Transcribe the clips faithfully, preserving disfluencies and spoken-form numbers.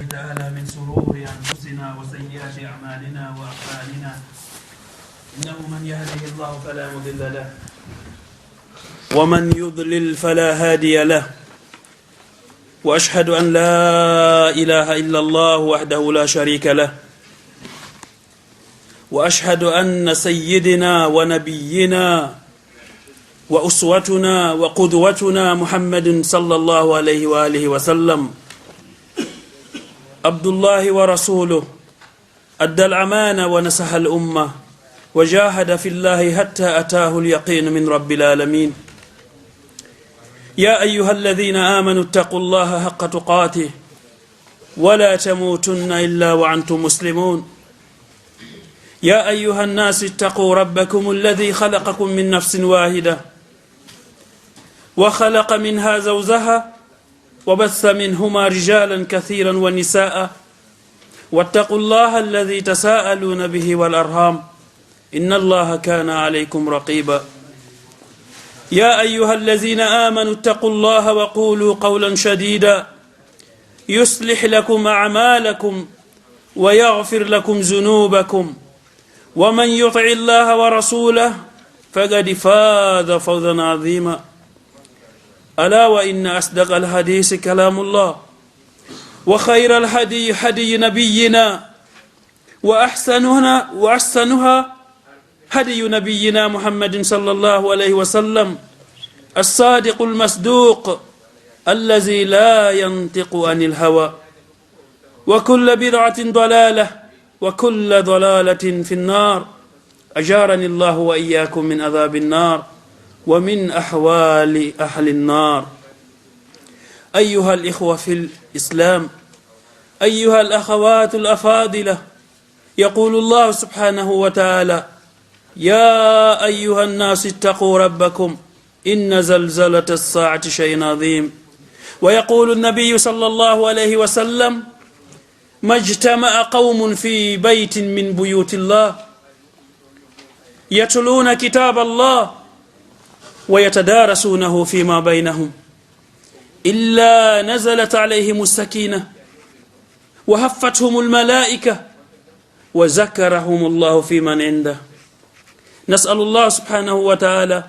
تعالى من شرور أنفسنا وسيئات أعمالنا وأفعالنا. إنه من يهده الله فلا مضل له، ومن يضلل فلا هادي له. وأشهد أن لا إله إلا الله وحده لا شريك له، وأشهد أن سيدنا ونبينا وأسوتنا وقدوتنا محمد صلى الله عليه وآله وسلم عبد الله ورسوله، أدى الأمانة ونصح الأمة، وجاهد في الله حتى أتاه اليقين من رب العالمين. يا أيها الذين آمنوا اتقوا الله حق تقاته ولا تموتن إلا وأنتم مسلمون. يا أيها الناس اتقوا ربكم الذي خلقكم من نفس واحدة وخلق منها زوجها وبث منهما رجالا كثيرا ونساء، واتقوا الله الذي تساءلون به والأرحام، إن الله كان عليكم رقيبا. يا أيها الذين آمنوا اتقوا الله وقولوا قولا سديدا يصلح لكم أعمالكم ويغفر لكم ذنوبكم، ومن يطع الله ورسوله فقد فاز فوزا عظيما. ألا وإن أصدق الحديث كلام الله، وخير الهدي هدي نبينا، وأحسنها، وأحسنها هدي نبينا محمد صلى الله عليه وسلم، الصادق المصدوق الذي لا ينطق عن الهوى. وكل بدعة ضلالة، وكل ضلالة في النار. أجارني الله وإياكم من عذاب النار ومن أحوال أهل النار. أيها الإخوة في الإسلام، أيها الأخوات الأفاضلة، يقول الله سبحانه وتعالى: يا أيها الناس اتقوا ربكم إن زلزلة الساعة شيء عظيم. ويقول النبي صلى الله عليه وسلم: ما اجتمع قوم في بيت من بيوت الله يتلون كتاب الله ويتدارسونه فيما بينهم إلا نزلت عليهم السكينة وحفتهم الملائكة وذكرهم الله فيمن عنده. نسأل الله سبحانه وتعالى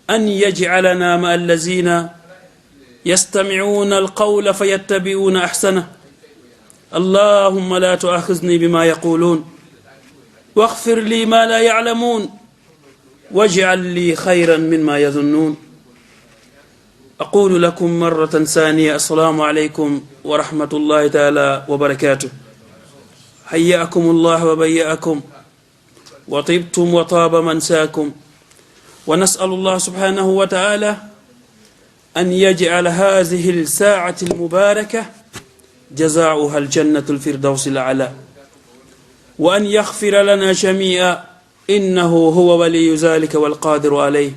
أن يجعلنا مع الذين يستمعون القول فيتبعون أحسنه. اللهم لا تؤاخذني بما يقولون، واغفر لي ما لا يعلمون، واجعل لي خيرا مما يظنون. أقول لكم مرة ثانية: السلام عليكم ورحمة الله تعالى وبركاته. حياكم الله وبياكم، وطبتم وطاب ممشاكم. ونسأل الله سبحانه وتعالى أن يجعل هذه الساعة المباركة جزاؤها الجنة الفردوس الأعلى، وأن يغفر لنا جميعا، إنه هو ولي ذلك والقادر عليه.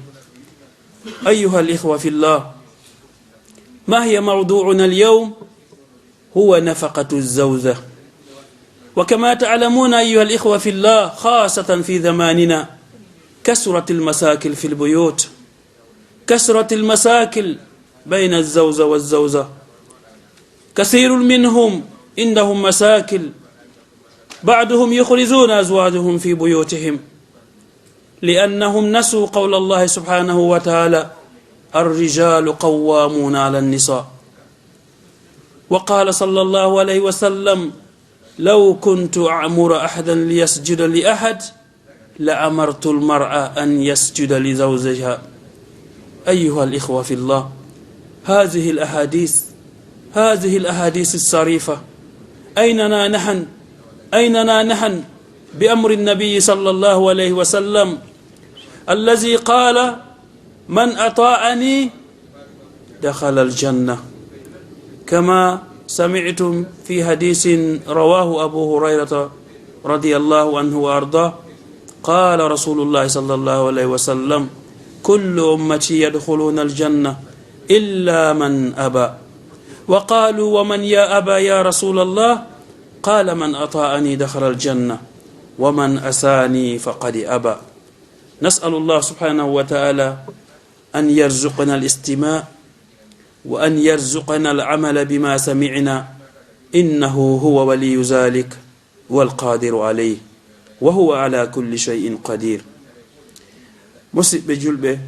أيها الإخوة في الله، ما هي موضوعنا اليوم؟ هو نفقة الزوجة. وكما تعلمون أيها الإخوة في الله، خاصة في زماننا، كثرت المشاكل في البيوت، كثرت المشاكل بين الزوجة والزوجة. كثير منهم عندهم مشاكل، بعضهم يخرجون أزواجهم في بيوتهم لأنهم نسوا قول الله سبحانه وتعالى: الرجال قوامون على النساء. وقال صلى الله عليه وسلم: لو كنت أعمر أحدا ليسجد لأحد لأمرت المرأة أن يسجد لزوجها. أيها الإخوة في الله، هذه الأحاديث، هذه الأحاديث الشريفة، أيننا نحن؟ أيننا نحن بأمر النبي صلى الله عليه وسلم الذي قال: من أطاعني دخل الجنة. كما سمعتم في حديث رواه أبو هريرة رضي الله عنه وأرضاه، قال رسول الله صلى الله عليه وسلم: كل أمتي يدخلون الجنة إلا من أبى. وقالوا: ومن يأبى يا رسول الله؟ قال: من أطاعني دخل الجنة، ومن عصاني فقد أبى. نسأل الله سبحانه وتعالى أن يرزقنا الاستماع، وأن يرزقنا العمل بما سمعنا، إنه هو ولي ذلك والقادر عليه وهو على كل شيء قدير. Musidɓe julɓe,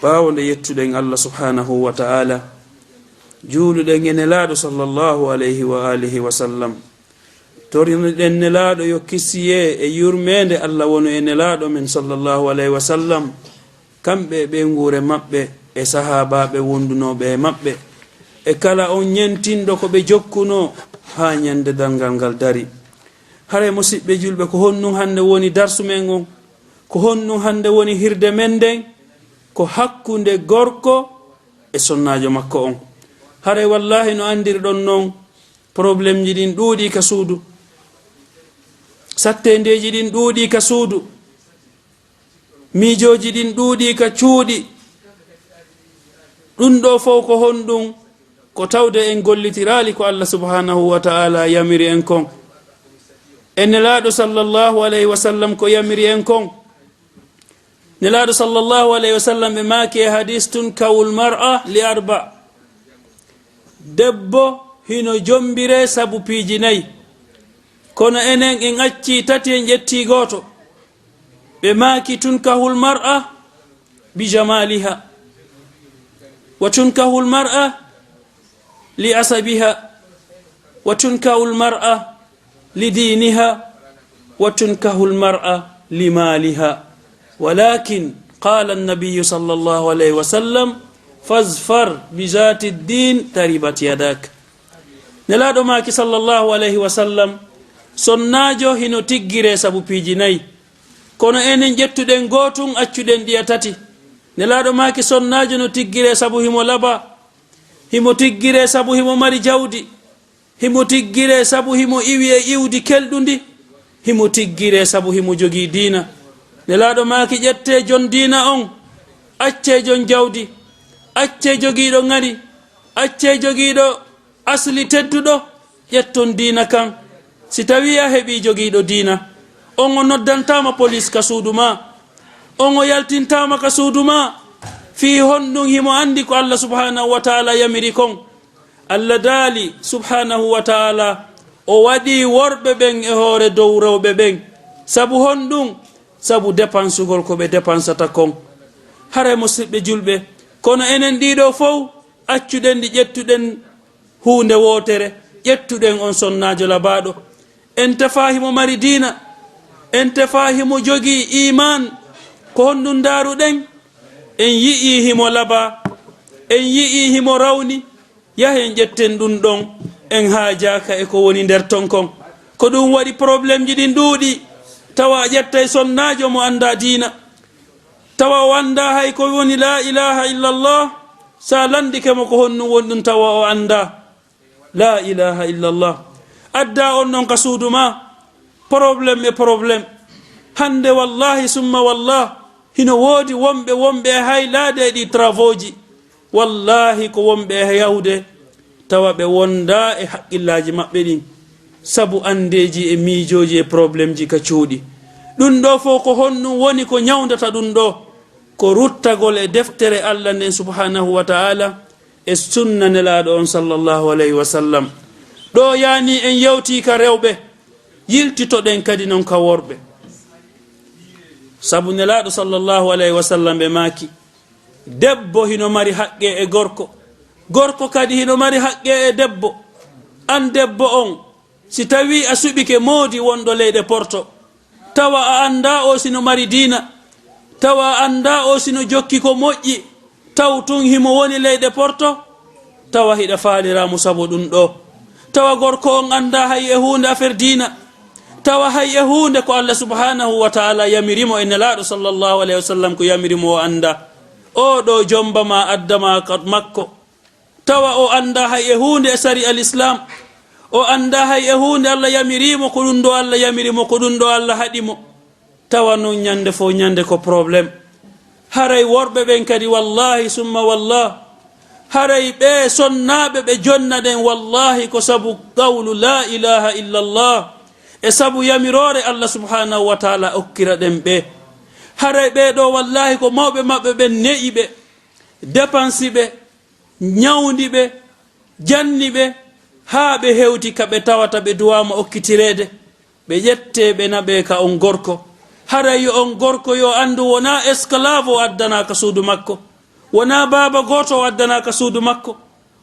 ɓaawo nde yettuɗen Allah subhanahu wa ta'ala, juuluɗen e Nelaaɗo sallallahu alayhi wa alihi wa sallam, torinoɗen Nelaaɗo yo kisiyee e yurmeende Allah wonu e Nelaaɗo men sallallahu alayhi wa sallam, kamɓe e ɓeynguure maɓɓe e sahaabaaɓe wondunooɓe e maɓɓe, e kala on ñentinɗo ko ɓe jokkunoo haa ñande darngal ngal dari. Haray, musidɓe julɓe, ko honɗun hannde woni darsu men on? Ko honɗun hannde woni hirde men nden? Ko hakkunde gorko e sonnaajo makko on. Haray, wallaahi, no anndirɗon non, problèmeji ɗin ɗuuɗii ka suudu, satteendeeji ɗin ɗuuɗii ka suudu, miijooji ɗin ɗuuɗii ka cuuɗi. Ɗun ɗoo fow ko honɗun? Ko tawde en gollitiraali ko Allah subhanahu wa ta'ala yamiri en kon, e Nelaaɗo sallallahu alayhi wa sallam ko yamiri en kon. Nelaaɗo sallallahu alayhi wa sallam ɓe maaki e hadiis: تنكح المرأة لأربع. Debbo hino jommbiree sabu piiji nayi, kono enen en accii tati, en ƴettii gooto. Ɓe maaki: تنكح المرأة بجمالها، وتنكح المرأة لحسبها، وتنكح المرأة لدينها، وتنكح المرأة لمالها. ولكن قال النبي صلى الله عليه وسلم: فاظفر بذات الدين تربت يداك. Nelaaɗo maaki sallallahu alayhi wa sallam, sonnaajo hino tiggiree sabu piiji nayi, kono enen ƴettuɗen gootun, accuɗen ɗiya tati. Nelaaɗo maaki sonnaajo no tiggiree sabu himo labaa, himo tiggiree sabu himo mari jawdi, himo tiggiree sabu himo iwi e iwdi kelɗundi, himo tiggiree sabu himo jogii diina. Nelaaɗo maaki ƴettee jon diina on, accee jon jawdi, accee jogiiɗo ŋari, accee jogiiɗo asli tedduɗo, ƴetton diina kan. Si tawii a heɓii jogiiɗo diina, on o noddantaama poliis ka suudu maa, on o yaltintaama ka suudu maa. Fii honɗun? Himo anndi ko Allah subhanahu wa ta'ala yamiri kon. Allah daali subhanahu wa ta'ala, o waɗii worɓe ɓen e hoore dow rewɓe ɓen. Sabu honɗun? Sabu depansugol ko ɓe depansata kon. Haray, musidɓe julɓe, kono enen ɗiɗo fow, accuɗen ɗi, ƴettuɗen huunde wootere, ƴettuɗen on sonnaajo labaaɗo. En tefaa himo mari diina, en tefaa himo jogii iimaan. Ko honɗun ndaaruɗen? En yi'ii himo labaa, en yi'ii himo rawni. Yahen ƴetten ɗun ɗon, en haajaaka e ko woni nder ton kon. Ko ɗun waɗi problèmeji ɗin ɗuuɗii. Tawa a ƴettay sonnaajo mo anndaa diina, tawa o anndaa hay ko woni laa ilaaha illallah. Si a lanndike mo ko honɗun woni ɗun, tawa o anndaa laa ilaaha illallah. Addaa on ɗon ka suudu maa, problème e problème. Hannde, wallaahi summa wallaahi, hino woodi wonɓe, wonɓe e haylaade e ɗii travaux ji. Wallaahi, ko wonɓe e yahude, tawa ɓe wondaa e haqqillaaji maɓɓe ɗin, sabu anndeeji e miijooji e problèmeji ka cuuɗi. Ɗun ɗoo fow ko honɗun woni ko ñawndata ɗun ɗoo? Ko ruttagol e deftere Allah nden subhanahu wa ta'ala e sunna Nelaaɗo on sallallahu alayhi wa sallam. Ɗoo yaani en yewtii ka rewɓe, yiltitoɗen kadi non ka worɓe. Sabu Nelaaɗo sallallahu alayhi wa sallam ɓe maaki, debbo hino mari haqqee e gorko, gorko kadi hino mari haqqee e debbo. An debbo on, si tawii a suɓike moodi wonɗo leyɗe Porto, tawa a anndaa o sino mari diina, tawa a anndaa o sino jokki ko moƴƴi, taw tun himo woni leyɗe Porto, tawa hiɗa faaliraa mo sabu ɗun ɗoo. Tawa gorko on anndaa hay e huunde affaire diina, tawa hay e huunde ko Allah subhanahu wa ta'ala yamiri mo e Nelaaɗo sallallahu alayhi wa sallam ko yamiri mo o anndaa. Oo ɗoo jomba maa adda maa ka makko, tawa o anndaa hay e huunde e sari'a Lislaam, o anndaa hay e huunde Allah yamiri mo, ko ɗun ɗoo Allah yamiri mo, ko ɗun ɗoo Allah haɗi mo. Tawa non ñande fow ñande ko problème. Haray worɓe ɓen kadi, wallaahi summa wallaahi, haray ɓee sonnaaɓe ɓe jonna ɗen, wallaahi ko sabu qawlu laa ilaaha illallah e sabu yamiroore Allah subhanahu wa ta'ala okkira ɗen ɓe. Haray ɓee ɗoo, wallaahi ko mawɓe maɓɓe ɓen ne'i ɓe, depansi ɓe, ñawndi ɓe, janni ɓe, haa ɓe hewti ka ɓe tawata ɓe duwaama okkitireede, ɓe ƴettee ɓe naɓee ka on gorko. Haray yo on gorko yo anndu wonaa esclave o addanaa ka suudu makko, wonaa baaba gooto o addanaa ka suudu makko,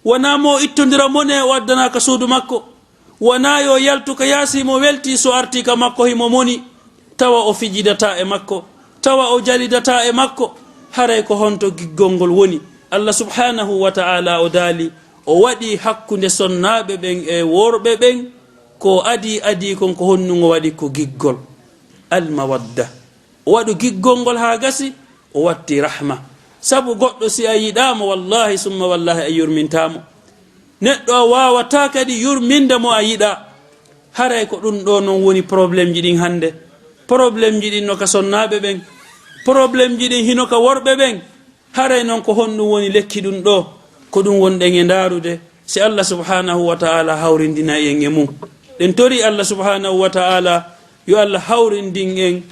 wonaa mo ittondira mone o addanaa ka suudu makko, wonaa yo yaltu ka yaasi mo weltii so artii ka makko himo moni, tawa o fijidataa e makko, tawa o jalidataa e makko. Haray ko honto giggol ngol woni? Allah subhanahu wa ta'ala o daali, o waɗi hakkunde sonnaaɓe ɓen e worɓe ɓen, ko adii adii kon ko honɗun o waɗi? Ko giggol, almawadda. O waɗu giggol ngol haa gasi, o watti rahma. Sabu goɗɗo si a yiɗaa mo, wallahi summa wallahi a yurmintaa mo. Neɗɗo a waawataa kadi yurminde mo a yiɗaa. Haray ko ɗun ɗoo non woni problème ji ɗin hannde. Problème ji ɗin no ka sonnaaɓe ɓen. Problème ji ɗin hino ka worɓe ɓen. Haray non ko honɗun woni lekki ɗun ɗoo? Ko ɗun wonɗen e ndaarude. Si Allah subhanahu wa ta'ala hawrindinay en e mun. Ɗen torii Allah subhanahu wa ta'ala yo Allah hawrindin en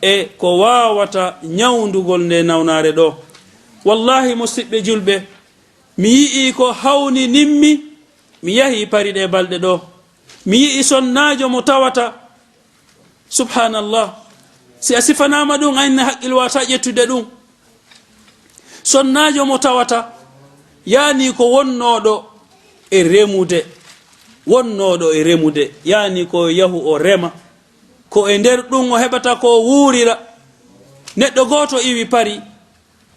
e ko waawata ñawndugol nde nawnaare ɗoo. Wallahi, musiɓɓe julɓe, mi yi'ii ko hawninimmi, mi yahii Pari ɗee balɗe ɗoo. Mi yi'ii sonnaajo mo tawata, subhanallah, si a sifanaama ɗun, a inna haqqil waawataa ƴettude ɗun. Sonnaajo mo tawata, yaani ko wonnooɗo e remude, wonnooɗo e remude, yaani ko yahu o rema, ko e nder ɗun o heɓata ko o wuurira. Neɗɗo gooto iwi Pari,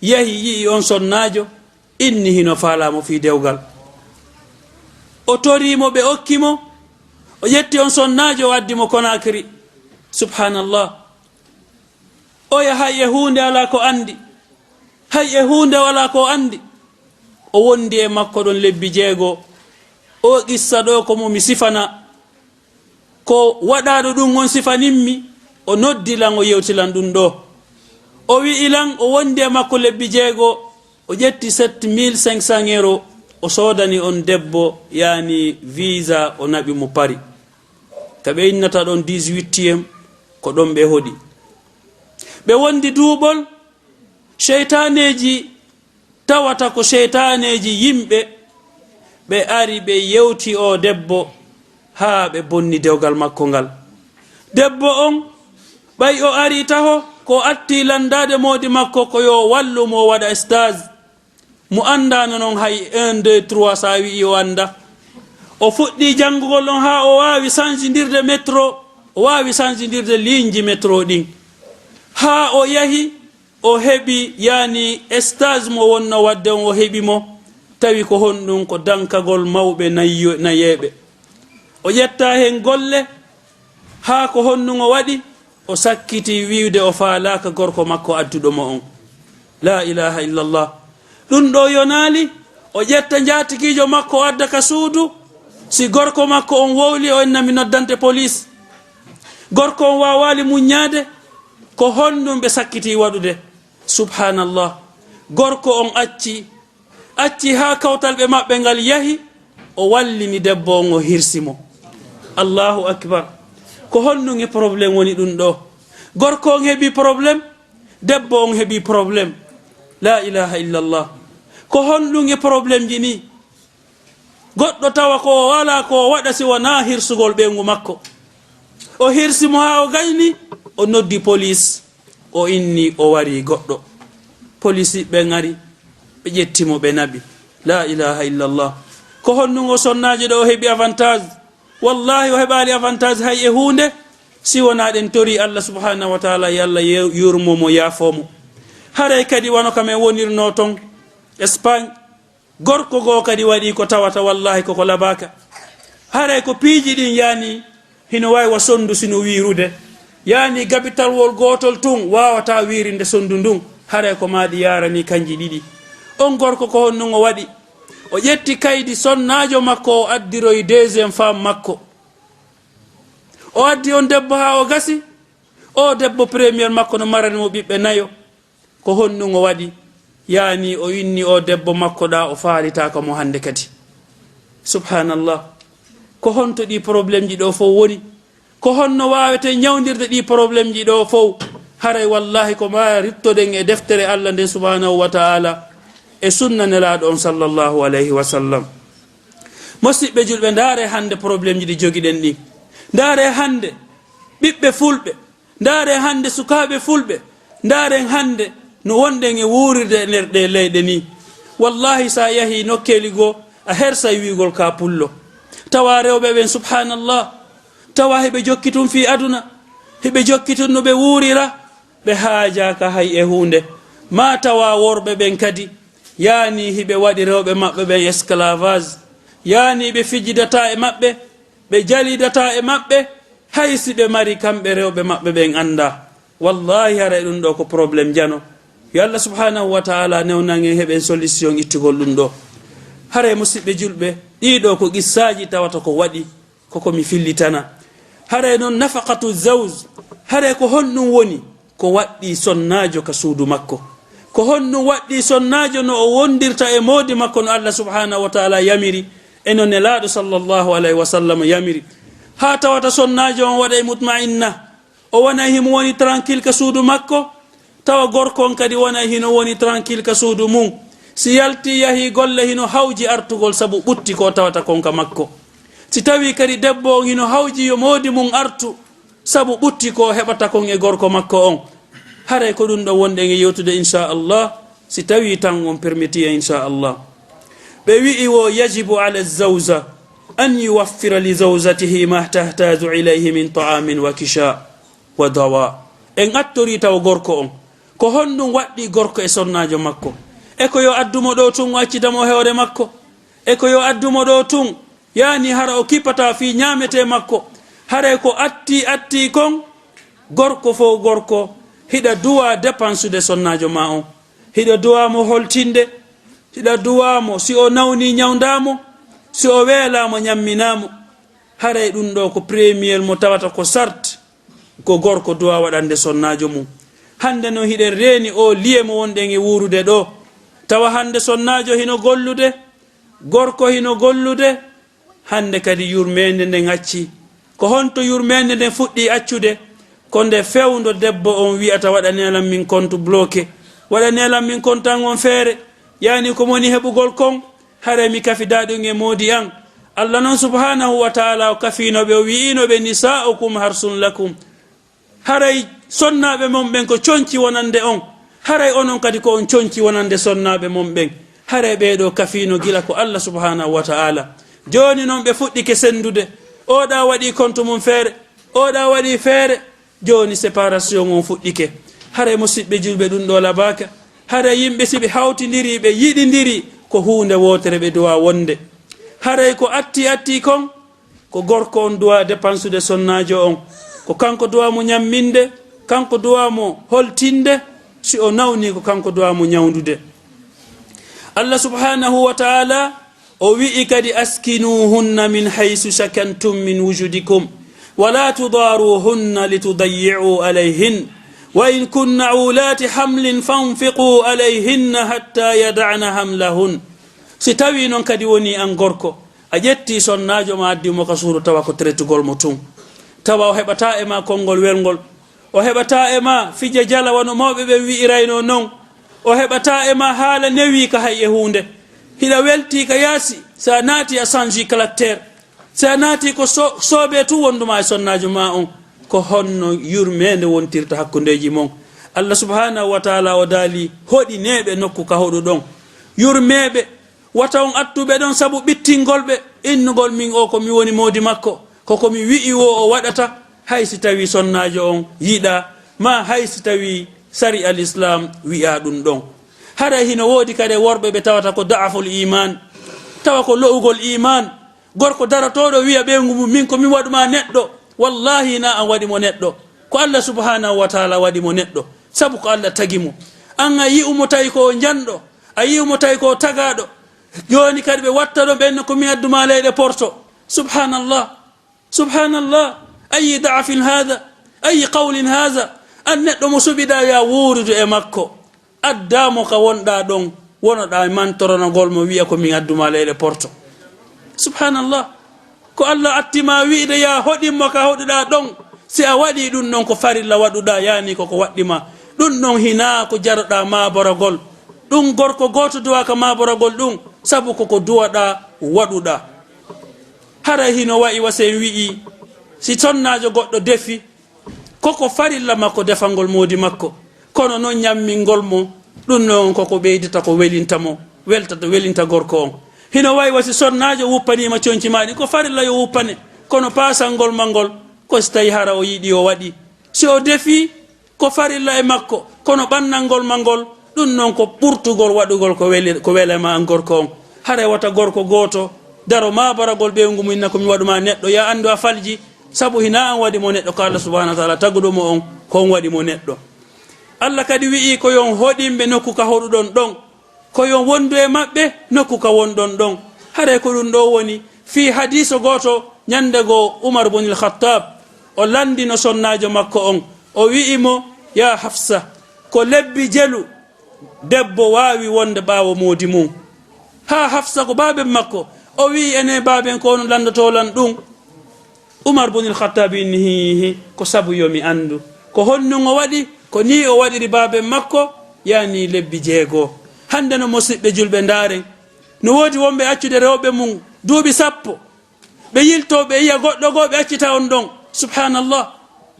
yahi yi'i on sonnaajo, inni hino faalaa mo fii dewgal. O torii mo, ɓe okki mo, o ƴetti on sonnaajo, o addi mo Konakiri. Subhanallah. Oya hay e huunde alaa ko anndi. Hay e huunde o alaa ko anndi. O wondi e makko ɗon lebbi jeego. O qissa ɗoo ko mo mi sifana. Ko waɗaaɗo ɗun on sifanimmi, o noddi lan, o yewti lan ɗun ɗoo. O wi'i lan, o wondi e makko lebbi jeego, o ƴetti sept mille cinq cents euros, o soodani on debbo, yaani visa, o naɓi mo Pari. Ka ɓe innata ɗon dix-huitième, ko ɗon ɓe hoɗi. Ɓe wondi duuɓol, seytaaneeji tawata ko seytaaneeji yimɓe, ɓe ari ɓe yewti oo debbo haa ɓe bonni dewgal makko ngal. Debbo on, ɓay o arii taho, ko o attii lanndaade moodi makko ko yo o wallu mo o waɗa stage. Mo anndaano non hay un, deux, trois, si a wi'ii o anndaa. O fuɗɗii janngugol on haa o waawi sanjindirde métro, o waawi sanjindirde liinji métro ɗin. Haa o yahi, o heɓi, yaani, stage mo wonno waɗde on, o heɓi mo. Tawi ko honɗun? Ko dankagol mawɓe nayyo-, nayeeɓe. O ƴetta hen golle, haa ko honɗun o waɗi? O sakkiti wi'ude o faalaaka gorko makko adduɗo mo on. La ilaha illallah. Ɗun ɗoo yonaali, o ƴetta njaatigiijo makko, o adda ka suudu. Si gorko makko on wowli, o inna, "Mi noddante police." Gorko on waawaali muññaade, ko honɗun ɓe sakkiti waɗude? Subhanallah. Gorko on acci, acci haa kawtal ɓe maɓɓe ngal yahi, o wallini debbo on, o hirsi mo. Allahu akbar. Ko honɗun e problème woni ɗun ɗoo? Gorko on heɓi problème, debbo on heɓi problème. La ilaha illallah. Ko honɗun e problème ji nii? Goɗɗo tawa ko o alaa ko o waɗa si wonaa hirsugol ɓeyngu makko. O hirsi mo haa o gayni, o noddi police, o inni o warii goɗɗo. Police ɓen ari, ɓe ƴetti mo, ɓe naɓi. La ilaha illallah. Ko honɗun o sonnaajo ɗoo o heɓi avantage? Wallahi, o heɓaali avantage hay e huunde, si wonaa ɗen torii Allah subhanahu wa ta'ala, yo Allah ye-, yurmo mo, yaafoo mo. Haray kadi wano ka men wonirnoo ton Espagne, gorko goo kadi waɗii ko tawata, wallahi, koko labaaka. Haray ko piiji ɗin, yaani, hino waawi wa sonndu si no wiirude. Yaani, gabitalwol gootol tun waawataa wiirinde sonndu ndun. Haray ko maa ɗi yaaranii kanji ɗiɗi. On gorko, ko honɗun o waɗi? O ƴetti kaydi sonnaajo makko, o addiroyi deuxième femme makko. O addi on debbo haa o gasi. O debbo, première makko no marani mo ɓiɓɓe nayo. Ko honɗun o waɗi? Yaani, o inni o debbo makko ɗaa, o faalitaaka mo hannde kadi. Subhanallah. Ko honto ɗii problème ji ɗoo fow woni? Ko honno waaweten ñawndirde ɗii problème ji ɗoo fow? Haray wallahi ko maa ruttoɗen e deftere Allah nden subhanahu wa ta'ala e sunna Nelaaɗo on sallallahu alayhi wa sallam. Musiɓɓe julɓe, ndaare hannde problémeji ɗi jogiɗen ɗin. Ndaare hannde ɓiɓɓe fulɓe. Ndaare hannde sukaaɓe fulɓe. Ndaaren hannde no wonɗen e wuurirde e nder ɗee leyɗe nii. Wallaahi, so a yahii nokkeeli goo, a hersay wi'ugol ka pullo. Tawa rewɓe ɓen, subhaanallah, tawa hiɓe jokki tun fii aduna, hiɓe jokki tun no ɓe wuurira, ɓe haajaaka hay e huunde. Maa tawa worɓe ɓen kadi, yaani hiɓe waɗi rewɓe maɓɓe ɓen esclavage, yaani ɓe fijidataa e maɓɓe, ɓe jalidataa e maɓɓe, hay si ɓe mari kamɓe rewɓe maɓɓe ɓen anndaa. Wallaahi, haray ɗun ɗoo ko problème jano. Yo Allah subhaanahu wa ta'aalaa newnan en heɓen solution ittugol ɗun ɗoo. Haray musiɓɓe julɓe, ɗii ɗoo ko qissaaji tawata ko waɗi, ko ko mi fillitana. Haray non nafaqatu zawj, haray ko honɗun woni ko waɗɗii sonnaajo ka suudu makko? Ko honɗun waɗɗii sonnaajo no o wondirta e moodi makko no Allah subhaanahu wa ta'aalaa yamiri, e no Nelaaɗo sallallahu alayhi wa sallam yamiri? Haa tawata sonnaajo on waɗay mutma'inna, o wonay himo woni tranquille ka suudu makko, tawa gorko on kadi wonay hino woni tranquille ka suudu mun. Si yaltii yahii golle, hino hawji artugol sabu ɓutti ko tawata kon ka makko. Si tawii kadi debbo on hino hawji yo moodi mun artu sabu ɓutti ko heɓata kon e gorko makko on. Haray ko ɗun ɗon wonɗen e yewtude, insha Allah, si tawii tan on permiti en, insha Allah. Ɓe wi'i wo, yajibu ala zawja an yuwaffira li zawjatihi ma tahtaju ilayhi min ta'amin wa kisha wa dawa. En attorii taw gorko on. Ko honɗun waɗɗii gorko e sonnaajo makko? E ko yo addu mo ɗoo tun, o accita mo hoore makko? E ko yo addu mo ɗoo tun, yaani hara o kipataa fii ñaametee makko? Haray ko attii, attii kon, gorko fow gorko, hiɗa duwaa depansude sonnaajo maa on. Hiɗa duwaa mo holtinde, hiɗa duwaa mo si o nawnii ñawndaa mo, si o weelaa mo ñamminaa mo. Haray ɗun ɗoo ko premier mo tawata ko sart, ko gorko duwaa waɗande sonnaajo mun. Hannde non hiɗen reeni oo liye mo wonɗen e wuurude ɗoo. Tawa hannde sonnaajo hino gollude, gorko hino gollude, hannde kadi yurmeende nden accii. Ko honto yurmeende nden fuɗɗii accude? Ko nde fewndo debbo on wi'ata, "Waɗanee lan min compte bloqué, waɗanee lan min compte an on feere, yaani ko mi woni heɓugol kon, haray mi kafidaa ɗun e moodi an." Allah non subhaanahu wa ta'aalaa o kafiino ɓe, o wi'iino ɓe, "Nisaa'ukum harsun lakum." Haray sonnaaɓe mon ɓen ko conci wonande on, haray onon kadi ko on conci wonande sonnaaɓe mon ɓen. Haray ɓee ɗoo kafiino gila ko Allah subhaanahu wa ta'aalaa. Jooni non ɓe fuɗɗike senndude, oo ɗaa waɗii compte mun feere, oo ɗaa waɗii feere. Jooni séparation on fuɗɗike. Haray musiɓɓe julɓe, ɗun ɗoo labaaka. Haray yimɓe si ɓe hawtindirii, ɓe yiɗindirii, ko huunde wootere ɓe duwaa wonde. Haray ko atti atti kon, ko gorko on duwaa depansude sonnaajo on. Ko kanko duwaa mo ñamminde, kanko duwaa mo holtinde, si o nawnii ko kanko duwaa mo ñawndude. Allah subhaanahu wa ta'aalaa o wi'i kadi, "Askinuhunna min haysu sakantum min wujudikum, wa la tudaruhunna litudayyi'u alayhin, wa in kunna ulati hamlin fanfiqu alayhinna hatta yada'na hamlahun." Si tawii non kadi wonii an gorko, a ƴettii sonnaajo ma, addi mo ka suudu, tawa ko tretugol mo tun. Tawa o heɓataa e ma konngol welngol. O heɓataa e ma fija jala wano mawɓe ɓen wi'iraynoo non. O heɓataa e ma haala newiika hay e huunde. Hiɗa weltii ka yaasi, si a naatii a sanji caractère. Si a naatii ko so-, soobee tun wondumaa e sonnaajo maa on. Ko honno yurmeende wontirta hakkundeeji mon? Allah subhaanahu wa ta'aalaa o daali, "Hoɗineeɓe nokku ka hoɗuɗon. Yurmeeɓe, wata on attu ɓe ɗon sabu ɓittingol ɓe, innugol min oo ko mi woni moodi makko, ko ko mi wi'i woo o waɗata, hay si tawii sonnaajo on yiɗaa, maa hay si tawii sari'a Lislaam wi'aa ɗun ɗon." Haray hino woodi kadi worɓe ɓe tawata ko da'aful iimaan, tawa ko lo'ugol iimaan. Gorko darotooɗo wi'a ɓeyngu mum, "Min ko mi waɗu maa neɗɗo." Wallaahi, hinaa an waɗi mo neɗɗo, ko Allah subhaanahu wa ta'aalaa waɗi mo neɗɗo, sabu ko Allah tagi mo. An a yi'u mo tawi ko o njanɗo, a yi'u mo tawi ko o tagaaɗo. Jooni kadi ɓe watta ɗon ɓen ko mi addu maa leyɗe Porto. Subhaanallah. Subhaanallah. Ayi da'afin haada? Ayi qawlin haada? An neɗɗo mo suɓiɗaa yaa wuurudu e makko, addaa mo ka wonɗaa ɗon, wonoɗaa e mantoranagol mo, wi'a ko min addu maa leyɗe Porto. Subhaanallah. Ko Allah atti maa wi'de yaa hoɗin mo ka hoɗuɗaa ɗon. Si a waɗii ɗun ɗon ko farilla waɗuɗaa, yaani ko ko waɗɗi maa. Ɗun ɗon hinaa ko jaroɗaa maaboragol. Ɗun gorko gooto duwaaka maaboragol ɗun, sabu ko ko duwaɗaa waɗuɗaa. Haray hino wa'i wa si en wi'i, si sonnaajo goɗɗo defi, ko ko farilla makko defangol moodi makko, kono non ñammingol mo, ɗun non ko ko ɓeydata ko welinta mo, weltata, welinta gorko on. Hino wa'i wa si sonnaajo wuppaniima conci maa ɗin, ko farilla yo wuppane, kono paasangol ma ngol, ko si tawi hara o yiɗi o waɗi. Si o defi, ko farilla e makko, kono ɓannangol ma ngol, ɗun non ko ɓurtugol waɗugol ko weli, ko wela ma an gorko on. Haray wata gorko gooto daro maabaragol ɓeyngu mun, inna ko mi waɗu ma neɗɗo, ya anndu a falji, sabu hinaa an waɗi mo neɗɗo, ko Allah subhanahu wa ta'ala taguɗo mo on, ko on waɗi mo neɗɗo. Allah kadi wi'i ko yo on hoɗinɓe nokku ka hoɗuɗon ɗon, ko yo wondu e maɓɓe nokku ka wonɗon ɗon. Haray ko ɗun ɗoo woni fii hadiiso gooto, ñande goo Umar bun il-Khattab, o lanndino sonnaajo makko on, o wi'i mo, "Yaa Hafsa, ko lebbi jelu debbo waawi wonde ɓaawo moodi mun?" Haa Hafsa ko baaben makko, o wi'i, "Enen baaben, ko on lanndotoo lan ɗun." Umar bun il-Khattab inni, "Hii, hii, ko sabu yo mi anndu ko honɗun o waɗi, ko nii o waɗiri baaben makko, yaani lebbi jeego." Hannde no, musiɓɓe julɓe, ndaaren, no woodi wonɓe accude rewɓe mun duuɓi sappo, ɓe yiltoo, ɓe yi'a goɗɗo goo, ɓe accita on ɗon. Subhanallah.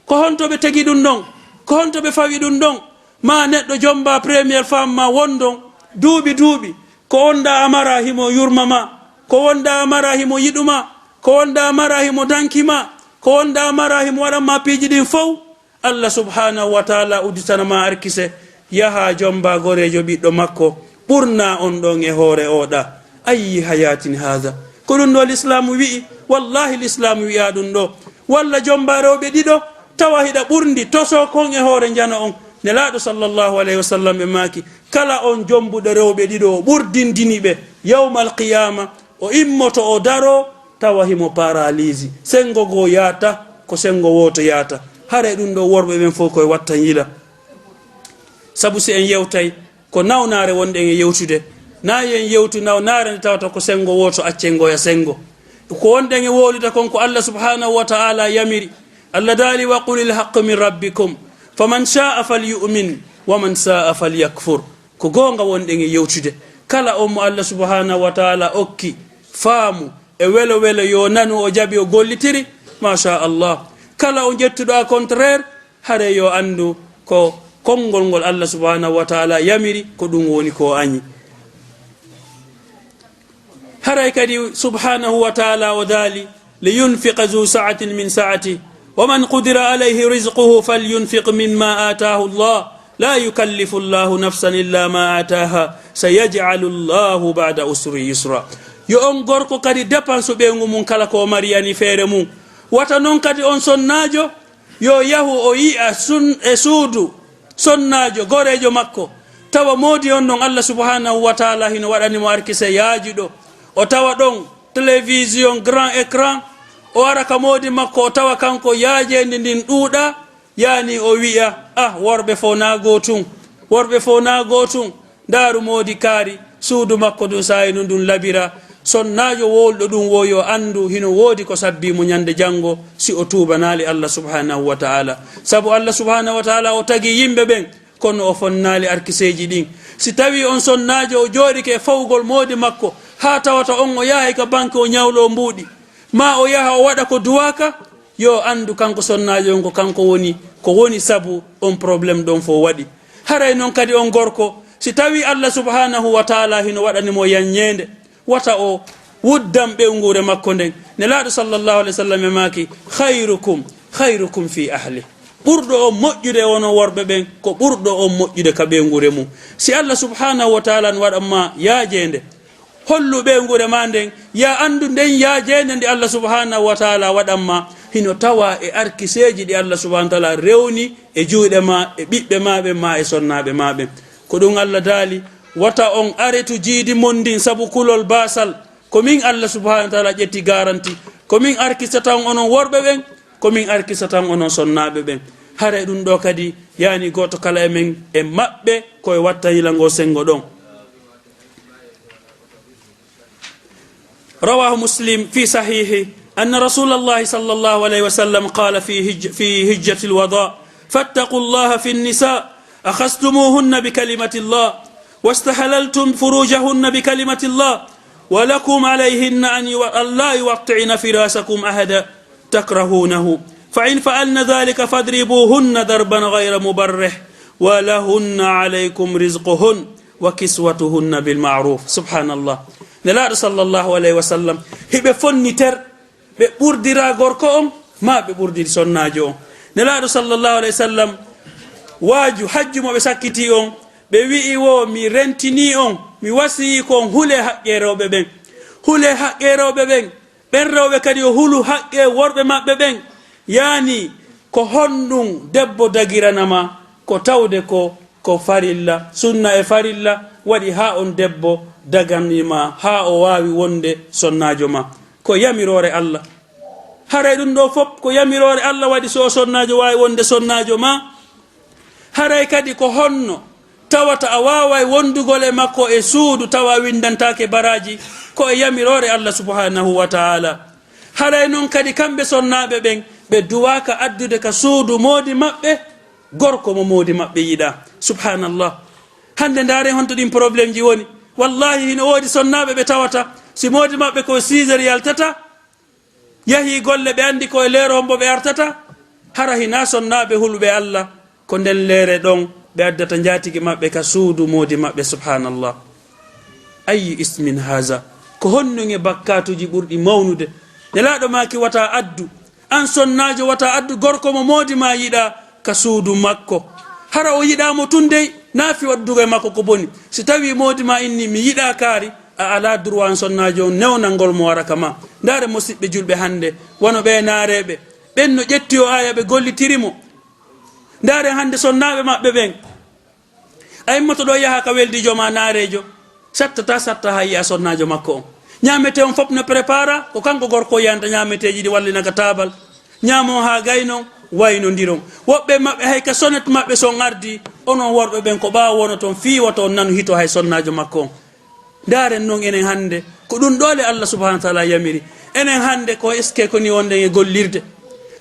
Ko honto ɓe tegi ɗun ɗon? Ko honto ɓe fawi ɗun ɗon? Maa neɗɗo jomba première femme maa wondon duuɓi duuɓi, ko wonɗaa a maraa himo yurma ma, ko wonɗaa a maraa himo yiɗu ma, ko wonɗaa a maraa himo danki ma, ko wonɗaa a maraa himo waɗan ma piiji ɗin fow. Allah subhanahu wa ta'ala udditana ma arkise, yaha jomba goreejo ɓiɗɗo makko, ɓurna on ɗon e hoore o ɗa. Ayyi hayatin hadha? Ko ɗun ɗoo Lislaamu wi'i? Wallahi, Lislaamu wi'a ɗun ɗoo. Walla jomba rewɓe ɗiɗo, tawa hiɗa ɓurndi, toso kon e hoore njano on. Nelaaɗo sallallahu alayhi wa sallam ɓe maaki, kala on jombuɗo rewɓe ɗiɗo, o ɓurdindini ɓe, yawmal qiyaama, o immoto, o daroo, tawa himo paralisi. Senngo goo yaata, ko senngo wooto yaata. Haray ɗun ɗoo worɓe ɓen fow ko e wattan yila. Sabu si en yewtay, ko nawnaare wonɗen e yewtude. Naa yo en yewtu nawnaare nde tawata ko senngo wooto, accen ngoya senngo. Ko wonɗen e wowlude kon ko Allah subhanahu wa ta'ala yamiri. Allah daali, "Wa qulil haqqu min rabbikum, faman sha'a falyu'min, wa man sha'a falyakfur." Ko goonga wonɗen e yewtude. Kala on mo Allah subhanahu wa ta'ala okki faamu e welo welo, yo nanu, o jaɓi, o gollitiri, masha Allah. Kala on ƴettuɗo à contraire, haray yo anndu ko konngol ngol Allah subhanahu wa ta'ala yamiri, ko ɗun woni ko o añi. Haray kadi subhanahu wa ta'ala o daali, "Liyunfiq zu sa'atin min sa'ati, wa man qudira alayhi rizquhu falyunfiq mimma ataahu Allah, la yukallifu Allahu nafsan illa ma ataaha, sayaj'alu Allahu ba'da usri yusra." Yo on gorko kadi dépense ɓeyngu mun kala ko o mari, yani feere mun. Wata non kadi on sonnaajo yo yahu o yi'a sun-, e suudu sonnaajo, goreejo makko, tawa moodi on ɗon Allah subhanahu wa ta'ala hino waɗani mo arkise yaajuɗo. O tawa ɗon télévision, grand écran, o ara ka moodi makko, o tawa kanko yaajeendi ndin ɗuuɗaa, yani o wi'a, "Ah, worɓe fow naa gootun, worɓe fow naa gootun." Ndaaru moodi kaari, suudu makko ndun saa'i ndun ndun labiraa. Sonnaajo wowluɗo ɗun woo yo anndu hino woodi ko sabbii mo ñande janngo si o tuubanaali Allah subhanahu wa ta'ala. Sabu Allah subhanahu wa ta'ala o tagi yimɓe ɓen, kono o fonnaali arkiseeji ɗin. Si tawii on sonnaajo o jooɗike e fawugol moodi makko, haa tawata on o yahay ka banke o ñawloo mbuuɗi, maa o yaha o waɗa ko duwaaka, yo anndu kanko sonnaajo on ko kanko woni, ko woni sabu on problème ɗon fow waɗi. Haray non kadi on gorko, si tawii Allah subhanahu wa ta'ala hino waɗani mo yanñeende, wata o wuddan ɓeynguure makko nden. Nelaaɗo sallallahu alayhi wa sallam e maaki, "Khayrukum, khayrukum fi ahli." Ɓurɗo on moƴƴude e onon worɓe ɓen, ko ɓurɗo on moƴƴude ka ɓeynguure mum. Si Allah subhanahu wa ta'ala no waɗan ma yaajeende, hollu ɓeynguure ma nden, yo anndu nden yaajeende nde Allah subhanahu wa ta'ala waɗan ma, hino tawa e arkiseeji ɗi Allah subhanahu wa ta'ala rewni e juuɗe ma, e ɓiɓɓe ma ɓen, ma e sonnaaɓe ma ɓen. Ko ɗum Allah daali, "Wata on aretu jiidi mon ndin sabu kulol baasal. Ko min Allah subhanahu wa ta'ala ƴetti garanti. Ko min arkisata on onon worɓe ɓen, ko min arkisata on onon sonnaaɓe ɓen." Hara e ɗum ɗo kadi, yaani gooto kala e men e maɓɓe ko e wattayla ngo senngo ɗon. رواه مسلم في صحيحه أن رسول الله صلى الله عليه وسلم قال في هج-، في حجة الوداع: "فاتقوا الله في النساء، أخذتموهن بكلمة الله، واستحللتم فروجهن بكلمة الله، ولكم عليهن أن يو-، ألا يوطئن فراشكم أحدا تكرهونه، فإن فعلن ذلك فاضربوهن ضربا غير مبرح، ولهن عليكم رزقهن وكسوتهن بالمعروف. سبحان الله. Nelaaɗo sallallahu alayhi wa sallam, hiɓe fonni ter, ɓe ɓurdira gorko on, maa ɓe ɓurdiri sonnaajo on. Nelaaɗo sallallahu alayhi wa sallam, waaju, hajju mo ɓe sakkiti on, ɓe wi'i wo, "Mi rentinii on, mi wasiyii ko on, hulee haqqee rewɓe ɓen. Hulee haqqee rewɓe ɓen." Ɓen rewɓe kadi yo hulu haqqee worɓe maɓɓe ɓen. Yaani, ko honɗum debbo dagirana ma? Ko tawde ko, ko farilla, sunna e farilla waɗi haa on debbo daganii ma, haa o waawi wonde sonnaajo ma. Ko yamiroore Allah. Haray ɗum ɗoo fof ko yamiroore Allah waɗi, so o sonnaajo waawi wonde sonnaajo ma. Haray kadi ko honno tawata a waaway wondugol e makko e suudu tawa a winndantaake baraaji? Ko e yamiroore Allah subhanahu wa ta'ala. Haray non kadi kamɓe sonnaaɓe ɓen, ɓe duwaaka addude ka suudu moodi maɓɓe gorko mo moodi maɓɓe yiɗaa. Subhanallah. Hannde ndaaren honto ɗin problèmeji woni. Wallahi hino woodi sonnaaɓe ɓe tawata si moodi maɓɓe ko six heures yaltata, yahii golle, ɓe anndi ko e leere hombo ɓe artata. Hara hinaa sonnaaɓe huluɓe Allah, ko nden leere ɗon ɓe addata njaatigi maɓɓe ka suudu moodi maɓɓe. Subhanallah. Ayyu ismin haza? Ko honɗum e bakkaatuuji ɓurɗi mawnude? Nelaaɗo maaki, wata addu, an sonnaajo, wata addu gorko mo moodi maa yiɗaa ka suudu makko. Hara o yiɗaa mo tun dey, naa fii waɗude e makko ko boni. Si tawii moodi maa inni, "Mi yiɗaa kaari," a alaa droit an sonnaajo on newnangol mo wara ka maa. Ndaare musiɓɓe julɓe hannde, wano ɓee naareeɓe, ɓen no ƴetti o aaya ɓe gollitiri mo. Ndaare hannde sonnaaɓe maɓɓe ɓen. A immoto ɗoo yaha ka weldiijo maa naareejo, sattata satta haa yi'a sonnaajo makko on. Ñaametee on fof no prépara, ko kanko gorko yanta ñaameteeji ɗi wallina ka taabal. Ñaamon haa gaynon, waynondiron. Woɓɓe maɓɓe hay ka sonet maɓɓe son ardi, onon worɓe ɓen ko ɓaawo wonoton fii woto on nanu hito hay sonnaajo makko on. Ndaaren non enen hannde, ko ɗum ɗoo le Allah subhanahu wa ta'ala yamiri. Enen hannde ko eske ko ni wonɗen e gollirde.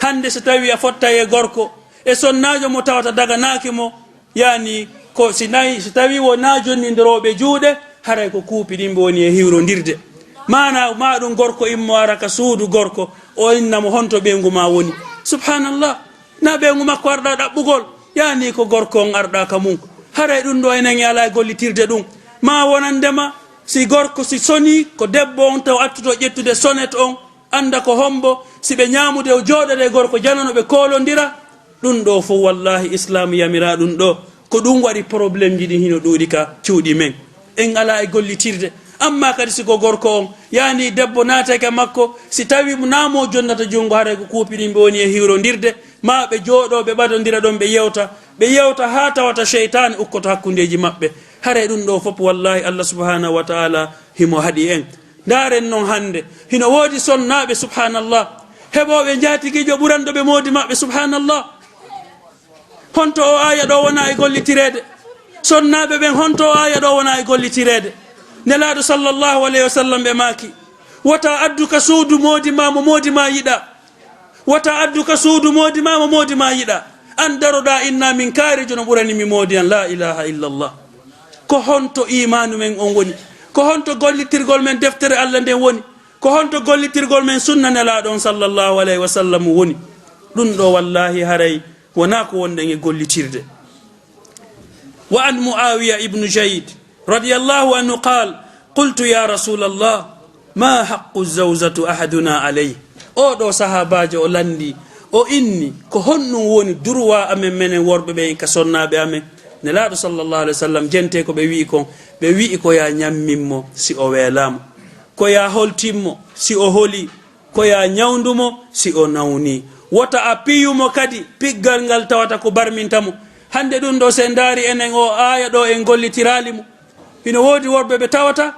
Hannde so tawii a fottay e gorko, e sonnaajo mo tawata daganaaki mo, yaani ko si nayi, si tawii wonaa jonnindorooɓe juuɗe, haray ko kuupi ɗin ɓe woni e hiwrondirde. Maanaa maa ɗum gorko immo ara ka suudu gorko, o inna mo honto ɓeyngu maa woni. Subhanallah. Na ɓeyngu makko arɗaa ɗaɓɓugol, yaani ko gorko on arɗaa ka mum. Haray ɗum ɗoo enen e alaa e gollitirde ɗum. Maa wonandema si gorko si sonii, ko debbo on taw attuto ƴettude sonet on, annda ko hombo, si ɓe ñaamude o jooɗoda e gorko janano ɓe koolondira. Ɗum ɗoo fof wallahi Islam yamiraa ɗum ɗoo. Ko ɗum waɗi problèmeji ɗin hino ɗuuɗi ka cuuɗi men. En alaa e gollitirde. Amma kadi si ko gorko on, yaani debbo naatay ka makko, si tawii mo naa mo jonnata junngo, haray ko kuupi ɗin ɓe woni e hiwrondirde, maa ɓe jooɗoo, ɓe ɓadondira ɗon, ɓe yewta, ɓe yewta haa tawata seytaane ukkoto hakkundeeji maɓɓe. Haray ɗum ɗoo fof, wallahi, Allah subhanahu wa ta'ala himo haɗi en. Ndaaren non hannde, hino woodi sonnaaɓe, subhanallah, heɓooɓe njaatigiijo ɓuranɗo ɓe moodi maɓɓe, subhanallah. Honto o aaya ɗoo wonaa e gollitireede? Sonnaaɓe ɓen, honto o aaya ɗoo wonaa e gollitireede? Nelaaɗo sallallahu alayhi wa sallam ɓe maaki, wota addu ka suudu moodi maa mo moodi maa yiɗaa. Wota addu ka suudu moodi maa mo moodi maa yiɗaa. An daroɗaa inna min kaarijo no ɓurani mi moodi an. La ilaha illallah. Ko honto iimaanu men on woni? Ko honto gollitirgol men deftere Allah nden woni? Ko honto gollitirgol men sunna Nelaaɗo on sallallahu alayhi wa sallam woni? Ɗum ɗoo wallahi haray wonaa ko wonɗen e gollitirde. Wa an Muawiya ibnu Zayd radiyallahu anhu qaal, qultu ya rasulallah, ma haqqu zawjatu ahaduna alayh? Oo ɗoo sahaabaajo o lanndii, o inni, ko honɗum woni durwa amen menen worɓe ɓen ka sonnaaɓe amen? Nelaaɗo sallallahu alayhi wa sallam jentee ko ɓe wi'i kon, ɓe wi'i ko ya ñammin mo si o weelaa mo, ko ya holtin mo si o holii, ko ya ñawndu mo si o nawnii. Wota a piyu mo kadi piggal ngal tawata ko barminta mo. Hannde ɗum ɗoo, si en ndaari enen oo aaya ɗoo, en gollitiraali mo. Hino woodi worɓe ɓe tawata,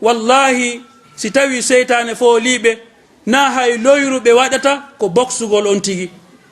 wallahi, si tawii seytaane foolii ɓe, naa hay loyru ɓe waɗata, ko boksugol on tigi,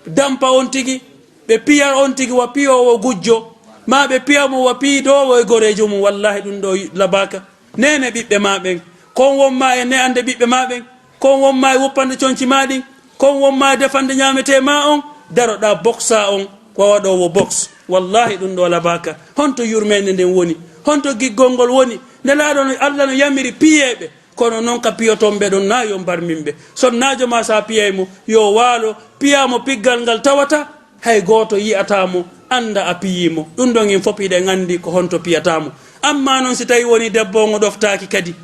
dampa on tigi, ɓe piya on tigi wa piyoowo gujjo, maa ɓe piya mo wa piidoowo e goreejo mum. Wallahi, ɗum ɗoo labaaka. Neene ɓiɓɓe maa ɓen. Kon won maa e ne'ande ɓiɓɓe maa ɓen. Kon won maa e wuppande conci maa ɗin. Kon won maa e defande ñaametee maa on. Daroɗaa boksaa on, ko waɗoowo boks. Wallahi, ɗum ɗoo labaaka. Honto yurmeende nden woni? Honto giggol ngol woni? Nelaaɗo no, Allah no yamiri piyeeɓe. Kono noon ka piyoton ɓe ɗon, na yo mbarmin ɓe. Sonnaajo ma, so a piyay mo, yo waalo, piyaa mo piggal ngal tawata hay gooto yi'ataa mo, annda a piyii mo. Ɗum ɗon en fof hiɗen anndi ko honto piyataa mo. Ammaa noon, si tawii wonii debbo on o ɗoftaaki kadi,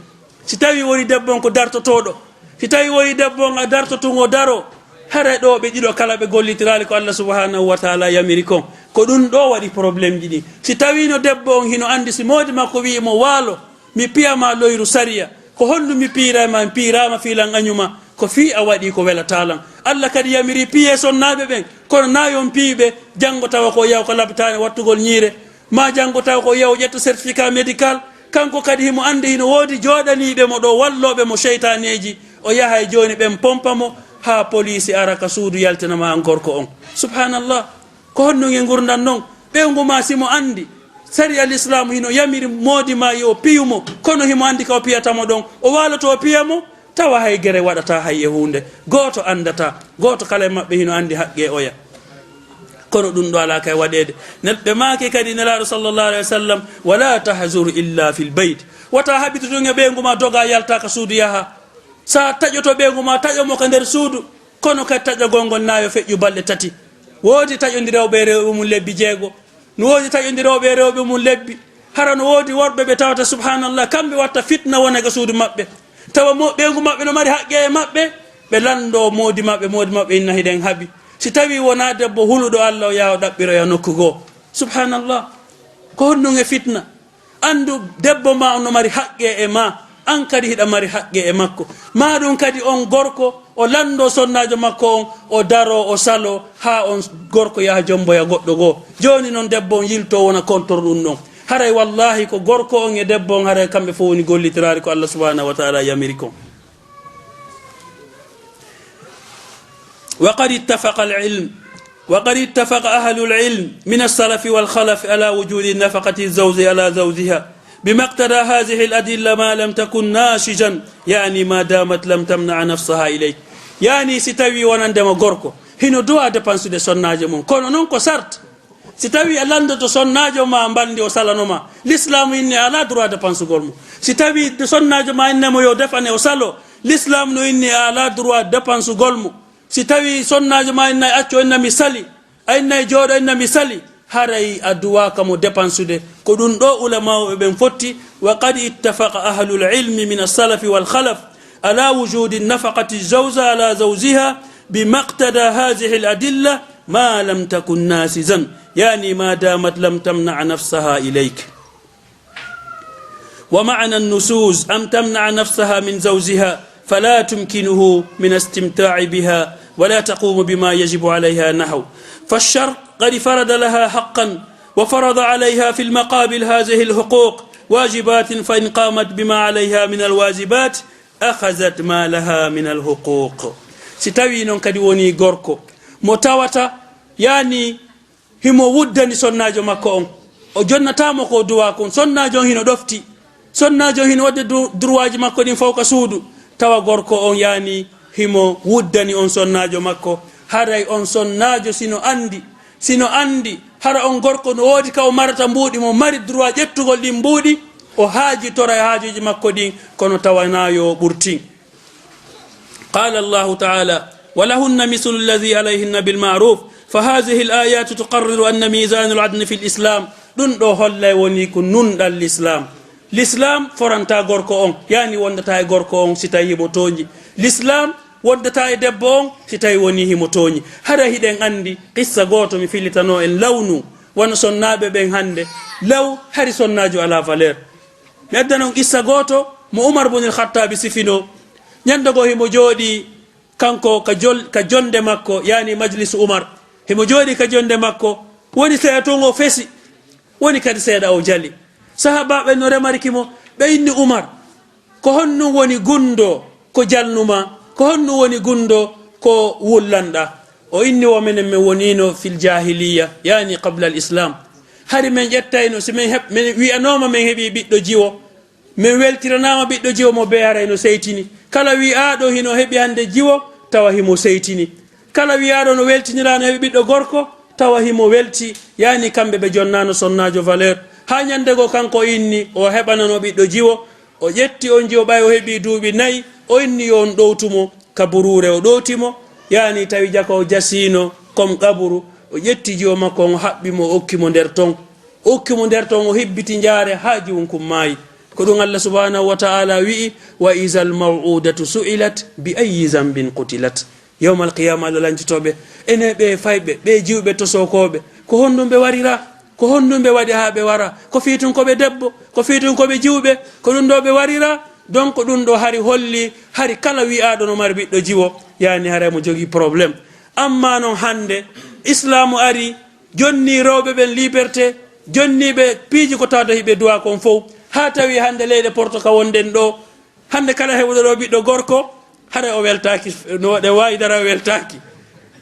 si tawii wonii debbo on ko dartotooɗo, si tawii wonii debbo on a dartoto ngo daroo, haray ɗoo ɓe ɗiɗo kala ɓe gollitiraali ko Allah subhanahu wa taala yamiri kon. Ko ɗum ɗoo waɗi problème ji ɗin. Si tawii no debbo on hino anndi, si moodi makko wi'i mo waalo, mi piya ma loyru sariya, ko honɗum mi piiray ma? Mi piiraama fii lan añu ma, ko fii a waɗii ko welataa lan. Allah kadi yamiri piyee sonnaaɓe ɓen, kono na yo on piyu ɓe, janngo tawa ko yaw ka lapitaane wattugol ñiire, maa janngo tawa ko yaw ƴetta certificat médical. Kanko kadi himo anndi hino woodi jooɗaniiɓe mo ɗoo, wallooɓe mo seytaaneeji, o yahay jooni ɓen pompa mo haa poliisi ara ka suudu yaltina ma an gorko on. Subhanallah. Ko honno nge ngurndan non? Ɓeyngu ma, si mo anndi sariya Lislaamu hino yamiri moodi ma yo piyu mo, kono himo anndi ka o piyata mo ɗon, o waaloto o piya mo, tawa hay gere waɗataa hay e huunde. Gooto anndataa, gooto kala e maɓɓe hino anndi haqqee oya. Kono ɗum ɗo alaa kay waɗeede. Nel-, ɓe maaki kadi Nelaaɗo sallallahu alayhi wa sallam, "Wala tahjur illa fil bayt." Wata haɓitu tun e ɓeyngu ma, doga yalta ka suudu yaha. Sa taƴoto ɓeyngu ma, taƴo mo ka nder suudu. Kono kadi taƴagol ngol na yo feƴƴu balɗe tati. Woodi taƴondirooɓe e rewɓe mum lebbi jeego. No woodi taƴondirooɓe e rewɓe mum lebbi. Hara no woodi worɓe ɓe tawata, subhanallah, kamɓe watta fitna wona ka suudu maɓɓe. Tawa mo, ɓeyngu maɓɓe no mari haqqee e maɓɓe. Ɓe lanndoo moodi maɓɓe, moodi maɓɓe inna hiɗen haɓi. Si tawii wonaa debbo huluɗo Allah, o yaha o ɗaɓɓiroya nokku goo. Subhanallah. Ko honɗum e fitna? Anndu debbo ma on no mari haqqee e ma, an kadi hiɗa mari haqqee e makko. Maa ɗum kadi on gorko, o lanndoo sonnaajo makko on, o daroo, o saloo, haa on gorko yaha jomboya goɗɗo goo. Jooni non debbo on yiltoo wona kontor ɗum ɗon. Haray wallaahi ko gorko on e debbo on, haray kamɓe fof woni gollitiraari ko Allah subhanahu wa taala yamiri kon. وقد اتفق العلم، وقد اتفق أهل العلم من السلف والخلف على وجوب نفقة الزوج على زوجها بما اقتضى هذه الأدلة ما لم تكن ناشزا، يعني ما دامت لم تمنع نفسها إليك. Yani si tawii wonandema gorko hino duwaa depansude sonnaajo mum, kono non ko sart. Si tawii a lanndoto sonnaajo ma mbalndi o salano ma, Lislaamu inni a alaa droit depansugol mo. Si tawii sonnaajo ma inna mo yo defane o salo, Lislaamu no inni a alaa droit depansugol mo. Si tawii sonnaajo ma inna accu o inna mi sali, a inna jooɗo inna mi sali, haray a duwaaka mo depansude. Ko ɗum ɗo ulamaaɓe ɓen fotti, وقد اتفق أهل العلم من السلف والخلف على وجوب نفقة الزوجة على زوجها بما اقتضى هذه الأدلة ما لم تكن ناشزا، يعني ما دامت لم تمنع نفسها إليك. ومعنى النشوز أن تمنع نفسها من زوجها فلا تمكنه من الاستمتاع بها ولا تقوم بما يجب عليها، نحو: فالشرع قد فرض لها حقا وفرض عليها في المقابل هذه الحقوق واجبات، فإن قامت بما عليها من الواجبات أخذت ما لها من الحقوق. Si tawii non kadi wonii gorko mo tawata, yani, himo wuddani sonnaajo makko on, o jonnataa mo ko duwaa kon, sonnaajo on hino ɗofti, sonnaajo on hino waɗde du-, droitji makko ɗin fow ka suudu, tawa gorko on, yani, himo wuddani on sonnaajo makko, haray on sonnaajo sino anndi, sino anndi hara on gorko no woodi ka o marata mbuuɗi, mo mari droit ƴettugol ɗin mbuuɗi, o haajitora e haajuuji makko ɗin, kono tawa na yo ɓurtin. قال الله تعالى: ولهن مثل الذي عليهن بالمعروف، فهذه الآيات تقرر أن ميزان العدل في الإسلام. Ɗum ɗo hollay woni ko nunɗal Lislaam. Lislaam forantaa gorko on, yani wondataa e gorko on si tawii himo tooñi. Lislaam wondataa e debbo on si tawii wonii himo tooñi. Hara hiɗen anndi qissa gooto mi fillitano en lawnu, wano sonnaaɓe ɓen hannde, law hari sonnaajo alaa valeur. Mi addan on qissa gooto mo Umar bun al-Khattabi sifinoo. Ñande goo himo jooɗii kanko ka jol-, ka jonde makko, yani majlis Umar. Himo jooɗii ka jonde makko, woni seeɗa tun o fesi, woni kadi seeɗa o jali. Sahaabaaɓe no remarki mo, ɓe inni Umar, "Ko honɗum woni gunndoo ko jalnumaa? Ko honɗum woni gunndoo ko wullanɗaa?" O inni, "Wo menen men woniino fil jaahiliyya, yani qabla al-Islaam. Hari men ƴettayno, si men heɓ-, men wi'anooma men heɓii ɓiɗɗo jiwo, men weltiranaama ɓiɗɗo jiwo mo bee haray no seytini. Kala wi'aaɗo hino heɓi hannde jiwo, tawa himo seytini. Kala wi'aaɗo no weltiniraa no heɓi ɓiɗɗo gorko, tawa himo welti." Yani kamɓe ɓe jonnaano sonnaajo valeur. Haa ñande goo kanko o inni o heɓanano ɓiɗɗo jiwo, O ƴetti on jiwo, ɓay o heɓii duuɓi nayi, o inni yo on ɗowtu mo ka buruure, o ɗowti mo, yaani tawi jaka o jasiino comme qaburu, o ƴetti jiwo makko on, o haɓɓi mo, o okki mo nder ton. O okki mo nder ton, o hibbiti njaare haa jiwun kun maayi. Ko ɗun Allah subhanahu wa ta'ala wi'i, "Wa izal maw'udatu su'ilat bi ayyi zambin qutilat." Yawmal qiyama, Allah lancito ɓe, enen ɓe fayɓe, ɓe jiwɓe tosokooɓe, ko honɗun ɓe warira? Ko honɗun ɓe waɗi haa ɓe wara? Ko fii tun ko ɓe debbo? Ko fii tun ko ɓe jiwɓe? Ko ɗun ɗoo ɓe warira? Donc ɗun ɗoo hari holli, hari kala wi'aaɗo no mari ɓiɗɗo jiwo, yaani haray mo jogii problème. Amma non hande, Islaamu ari, jonni rewɓe ɓen liberté, jonni ɓe piiji ko tawata hiɓe duwa kon fow, haa tawi hande leyɗe Porto ka wonɗen ɗoo, hande kala heɓuɗo ɗoo ɓiɗɗo gorko, haray o weltaaki, no waɗe waawi dara o weltaaki.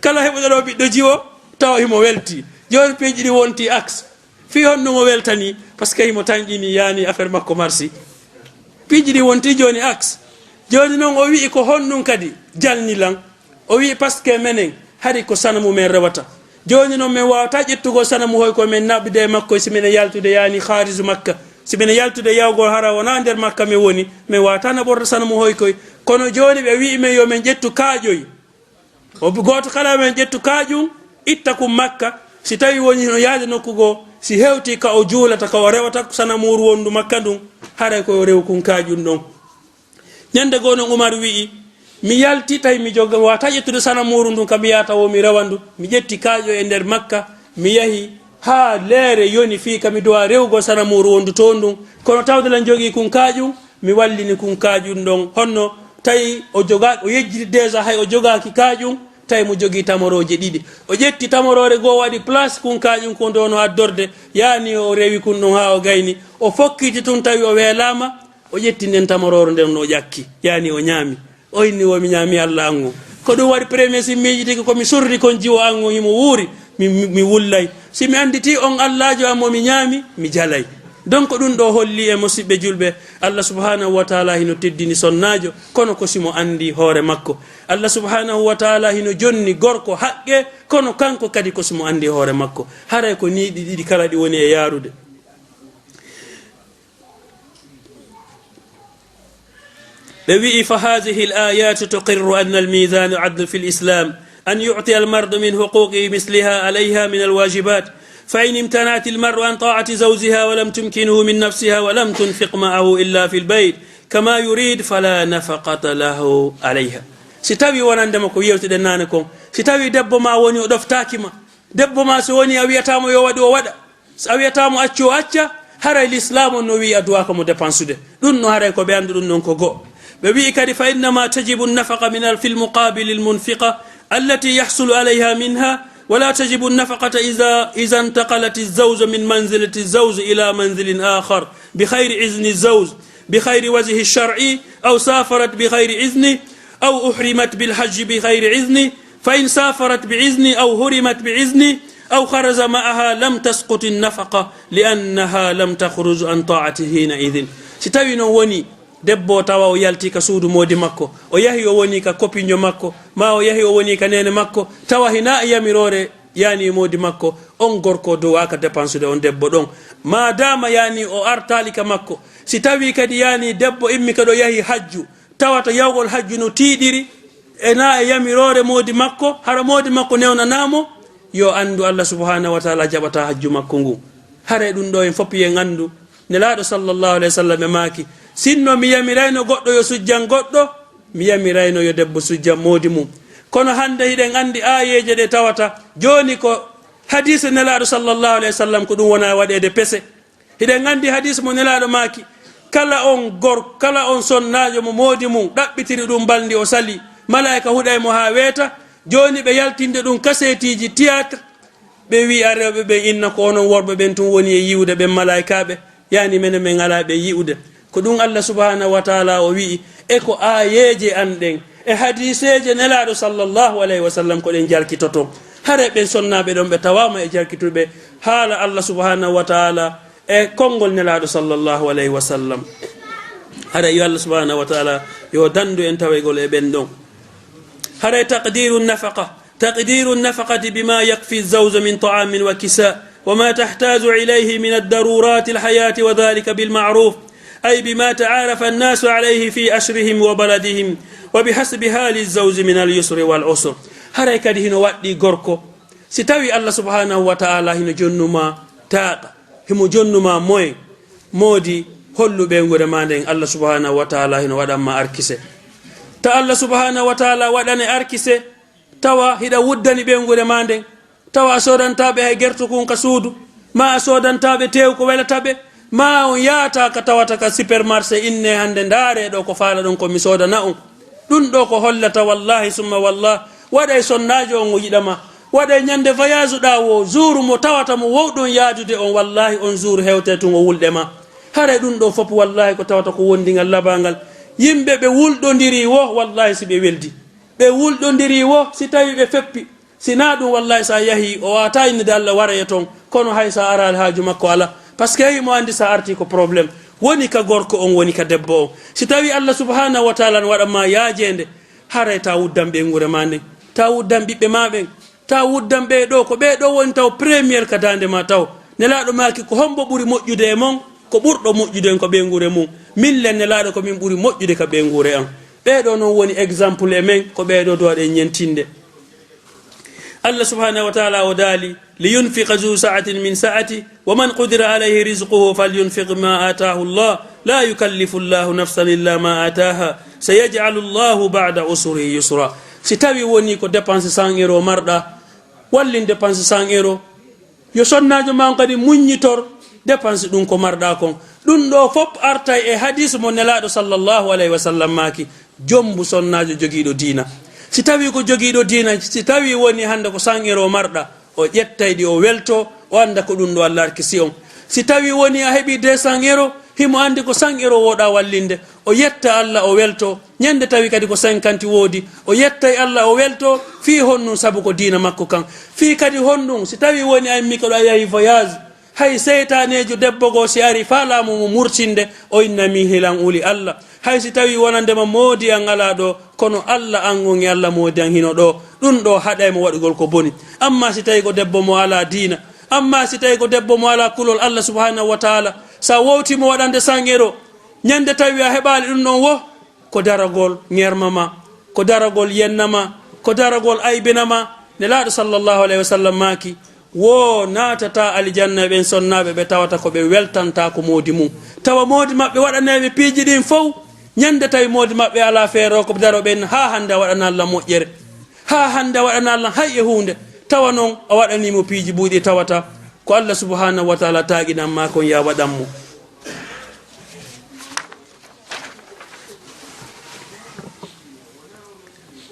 Kala heɓuɗo ɗoo ɓiɗɗo jiwo, tawa himo welti. Jooni piiji ɗi wonti axe. Fii honɗun o weltani? Parce que himo tanƴini, yaani affaire makko marsi. Piiji ɗi wonti jooni axe. Jooni non o wi'i, "Ko honɗun kadi jalni lan?" O wi'i, "Parce que menen, hari ko sanamu men rewata. Jooni non men waawataa ƴettugol sanamu hoy koy men naɓude e makko si men e yaltude yaani haarisu Makka. Si men e yaltude yawgol hara wonaa nder Makka men woni, men waawataa naɓorde sanamu hoy koy. Kono jooni ɓe wi'i men yo men ƴettu kaaƴoy." O bi-, gooto kala men ƴettu kaaƴun, itta kun Makka. Si tawi woni hino yaade nokku goo, si hewti ka o juulata, ka o rewata sanamuuru wondu Makka ndun, haray ko yo rewu kun kaaƴun ɗon. Ñande goo non Umar wi'i, "Mi yalti tawi mi joga, mi waawataa ƴettude sanamuuru ndun ka mi yaata woo mi rewa ndu. Mi ƴetti kaaƴo e nder Makka, mi yahi haa leere yoni fii ka mi duwa rewugol sanamuuru wondu toon ndun. Kono tawde lan jogii kun kaaƴun, mi wallini kun kaaƴun ɗon." Honno tawi o joga-, o yejjiti déjà, hay o jogaaki kaaƴun, tawi mo jogii tamorooje ɗiɗi. O ƴetti tamoroore goo, waɗi place kun kaaƴun kon ɗon no addorde, yaani o rewi kun ɗon haa o gayni. O fokkiti tun tawi o weelaama, o ƴetti nden tamoroore nden, o ƴakki, yaani o ñaami. O inni, "Wo mi ñaami Alla an on. Ko ɗun waɗi premier si mi miijitike ko mi surri kon jiwo an on, himo wuuri, mi, mi, mi wullay. Si mi annditi on Allaajo an mo mi ñaami, mi jalay." Donc ɗun ɗoo holli e musiɓɓe julɓe, Allah subhanahu wa ta'ala hino teddini sonnaajo, kono ko si mo anndi hoore makko. Allah subhanahu wa ta'ala hino jonni gorko haqqe, kono kanko kadi ko si mo anndi hoore makko. Haray ko nii ɗi ɗiɗi kala ɗi woni e yaarude. Ɓe wi'i, "فهذه الآيات تقر أن الميزان عدل في الإسلام، أن يعطي المرء من حقوقه مثلها عليها من الواجبات، فإن امتنعت المرأة عن طاعة زوجها ولم تمكنه من نفسها ولم تنفق معه إلا في البيت كما يريد فلا نفقة له عليها." Si tawi wonande mo ko yewtuɗen naane kon, si tawi debbo ma woni o ɗoftaaki ma, debbo ma so woni a wi'ataa mo yo waɗu o waɗa, so a wi'ataa mo accu o acca, haray lislaamu on no wi'i a duwaaka mo dépensude. Ɗun no haray ko ɓe anndu ɗun non ko go'o. Ɓe wi'i kadi, "فإنما تجب النفقة من ال-، في المقابل المنفقة التي يحصل عليها منها، ولا تجب النفقة إذا، إذا انتقلت الزوجة من منزلة الزوج إلى منزل آخر بغير إذن الزوج، بغير وجه شرعي، أو سافرت بغير إذنه، أو أحرمت بالحج بغير إذنه، فإن سافرت بإذنه أو حرمت بإذنه أو خرج معها لم تسقط النفقة لأنها لم تخرج عن طاعته حينئذ." Si tawi non woni debbo tawa o yalti ka suudu moodi makko, o yahi o woni ka kopinjo makko, maa o yahi o woni ka neene makko, tawa hinaa e yamiroore yaani moodi makko, on gorko duwaaka dépensude on debbo ɗon. Maadaama yaani o artaali ka makko, si tawi kadi yaani debbo immi kadi o yahi hajju, tawata yawgol hajju no tiiɗiri, e naa e yamiroore moodi makko, hara moodi makko newnanaa mo, yo anndu Allah subhanahu wa ta'ala jaɓataa hajju makko ngun. Haray ɗun ɗoo en fow en anndu, Nelaaɗo sallallahu alayhi wa sallam e maaki, "Sinno mi yamirayno goɗɗo yo sujjan goɗɗo, mi yamirayno yo debbo sujjan moodi mun." Kono hande hiɗen anndi aayeeje ɗe tawata, jooni ko hadiise Nelaaɗo sallallahu alayhi wa sallam, ko ɗun wona waɗeede pese. Hiɗen anndi hadiis mo Nelaaɗo maaki, "Kala on gor-, kala on sonnaajo mo moodi mun ɗaɓɓitiri ɗun balndi o salii, malaa'ika huɗay mo haa weeta." Jooni ɓe yaltinde ɗun kaseetiiji, théâtre, ɓe wi'a rewɓe ɓen, "Inna ko onon worɓe ɓen tun woni e yi'ude ɓen malaa'ikaaɓe, yaani menen men alaa ɓe yi'ude." Ko ɗun Allah subhanahu wa ta'ala o wi'i, e ko aayeeje an ɗen, e hadiiseeje Nelaaɗo sallallahu alayhi wa sallam ko ɗen jalkitoton. Haray ɓen sonnaaɓe ɗon ɓe tawaama e jalkituɓe haala Allah subhanahu wa ta'ala e konngol Nelaaɗo sallallahu alayhi wa sallam. Haray yo Allah subhanahu wa ta'ala yo dandu en tawaygol e ɓen ɗon. Haray taqdiru nafaqa, taqdiru nafaqati bima yakfi zawja min ta'amin wa kisa, wa ma tahtaju ilayhi min ad-darurati al-hayati, wa dhalika bil ma'ruf. أي بما تعارف الناس عليه في عشرهم وبلدهم، وبحسب حال الزوج من اليسر والعسر. Haray kadi hino waɗɗii gorko, si tawii Allah subhanahu wa ta'ala hino jonnumaa taaqa, himo jonnumaa moyen, moodi hollu ɓeynguure maa nden, Allah subhanahu wa ta'ala hino waɗan ma arkise. Ta Allah subhanahu wa ta'ala waɗane arkise, tawa hiɗa wuddani ɓeynguure maa nden, tawa a soodantaa ɓe hay gertokun ka suudu, maa a soodantaa ɓe teewu ko welata ɓe, maa on yaataa ka tawata ka supermarché, innee hannde ndaaree ɗoo ko faalaɗon ko mi soodana on. Ɗun ɗoo ko hollata, wallaahi summa wallaah, waɗay sonnaajo on o yiɗa ma, waɗay ñande voyage ɗaa woo, jour mo tawata mo wowɗon yaadude on, wallaahi on jour hewtee tun o wulɗe ma. Haray ɗun ɗoo fow, wallaahi ko tawata ko wondigal labangal. Yimɓe ɓe wulɗondirii woo, wallaahi si ɓe weldi. Ɓe wulɗondirii woo, si tawii ɓe feppi, si naa ɗun, wallaahi, si a yahii, o waawataa innude Allah waroya ton, kono hay si a araali haaju makko alaa. Parce que himo anndi si a artii ko problème. Woni ka gorko on, woni ka debbo on. Si tawii Allah subhanahu wa ta'ala no waɗan ma yaajeende, haray taa wuddan ɓeynguure maa nden, taa wuddan ɓiɓɓe maa ɓen, taa wuddan ɓee ɗoo, ko ɓee ɗoo woni taw première ka daande maa taw. Nelaaɗo maaki, ko hombo ɓuri moƴƴude e mon? Ko ɓurɗo moƴƴude en ko ɓeynguure mun. Min len Nelaaɗo, ko min ɓuri moƴƴude ka ɓeynguure an. Ɓee ɗoo non woni exemple e men, ko ɓee ɗoo duwaɗen ñentinde. Allah subhanahu wa ta'ala o daali, لينفق ذو سعة من سعته ومن قدر عليه رزقه فلينفق ما آتاه الله لا يكلف الله نفسا إلا ما آتاها سيجعل الله بعد عسر يسرا. Si tawii wonii ko dépense cent euros marɗaa, wallin dépense cent euros, yo sonnaajo maa on kadi muññitor dépense ɗun ko marɗaa kon. Ɗun ɗoo fow artay e hadis mo Nelaaɗo sallallahu alayhi wa sallam maaki, jombu sonnaajo jogiiɗo diina. Si tawii ko jogiiɗo diina, si tawii wonii hannde ko cent euros marɗaa, o ƴettay ɗi o weltoo, o annda ko ɗun ɗoo Allah arkisi on. Si tawii wonii a heɓii deux cents euros, himo anndi ko cent euros wooɗaa wallinde, o yetta Allah, o weltoo. Ñande tawii kadi ko cinquante woodi, o yettay Allah, o weltoo. Fii honɗun? Sabu ko diina makko kan. Fii kadi honɗun? Si tawii wonii a immike ɗoo a yahii voyage, hay seytaaneejo debbo goo si arii faalaama mo murtinde, o inna mi hilan uli Allah. Hay si tawii wonandema moodi an alaa ɗoo, kono Allah an on e Allah moodi an hino ɗoo, ɗun ɗoo haɗay mo waɗugol ko boni. Ammaa si tawii ko debbo mo alaa diina, ammaa si tawii ko debbo mo alaa kulol Allah subhanahu wa ta'ala, si a wowtii mo waɗande cent euros, ñande tawii a heɓaali ɗun ɗon woo, ko daragol ŋerma ma, ko daragol yenna ma, ko daragol aybina ma. Nelaaɗo sallallahu alayhi wa sallam maaki, woo naatataa aljanna ɓen sonnaaɓe ɓe tawata ko ɓe weltantaako moodi mun. Tawa moodi maɓɓe waɗanayɓe piiji ɗin fow, ñande tawi moodi maɓɓe alaa feere o ko daro ɓen, haa hannde a waɗanaali lan moƴƴere, haa hannde a waɗanaali lan hay e huunde. Tawa non a waɗanii mo piiji buy ɗi tawata ko Allah subhanahu wa ta'ala taaqinan ma kon ya waɗan mo.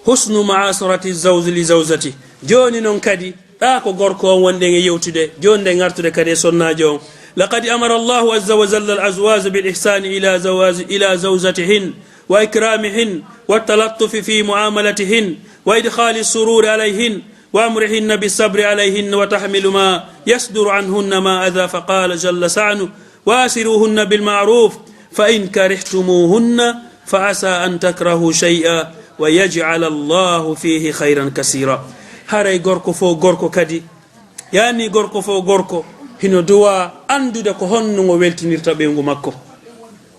Husnu ma'asharati zawji li zawjati. Jooni non kadi, ɗaa ko gorko on wonɗen e yewtude, jooni ɗen artude kadi e sonnaajo on. Laqad amara Allahu azza wa jalla al-azwaja bil ihsani ila zawaji, ila zawjatihin, wa ikramihin, wa talattufi fi muamalatihin, wa idkhali sururi alayhin, wa amrihinna bis sabri alayhin, wa tahmilu ma yasduru anhunna ma adha, fa qala jalla sha'nu, وعاشروهن بالمعروف، فإن كرهتموهن فعسى أن تكرهوا شيئا ويجعل الله فيه خيرا كثيرا. Haray gorko fow gorko kadi, yaani gorko fow gorko, hino duwaa anndude ko honɗun o weltinirta ɓeyngu makko.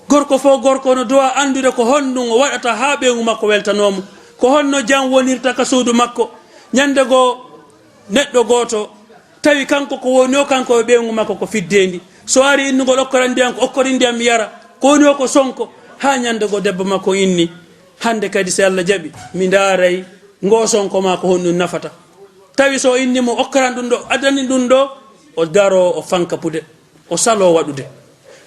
Gorko fow gorko no duwaa anndude ko honɗun o waɗata haa ɓeyngu makko weltanoo mo. Ko honno jam wonirta ka suudu makko? Ñande goo, neɗɗo gooto tawi kanko ko woni o, kanko e ɓeyngu makko ko fiddeendi. So ari innugol, "Okkoran ndiyam," ko, "Okkorin ndiyam mi yara." Ko woni o ko sonko. Haa ñande goo debbo makko inni, "Hannde kadi si Allah jaɓi, mi ndaaray ngoo sonko maa ko honɗun nafata." Tawi so inni mo, "Okkoran ɗun ɗoo, addani ɗun ɗoo," o daroo, o fanka pude, o saloo waɗude.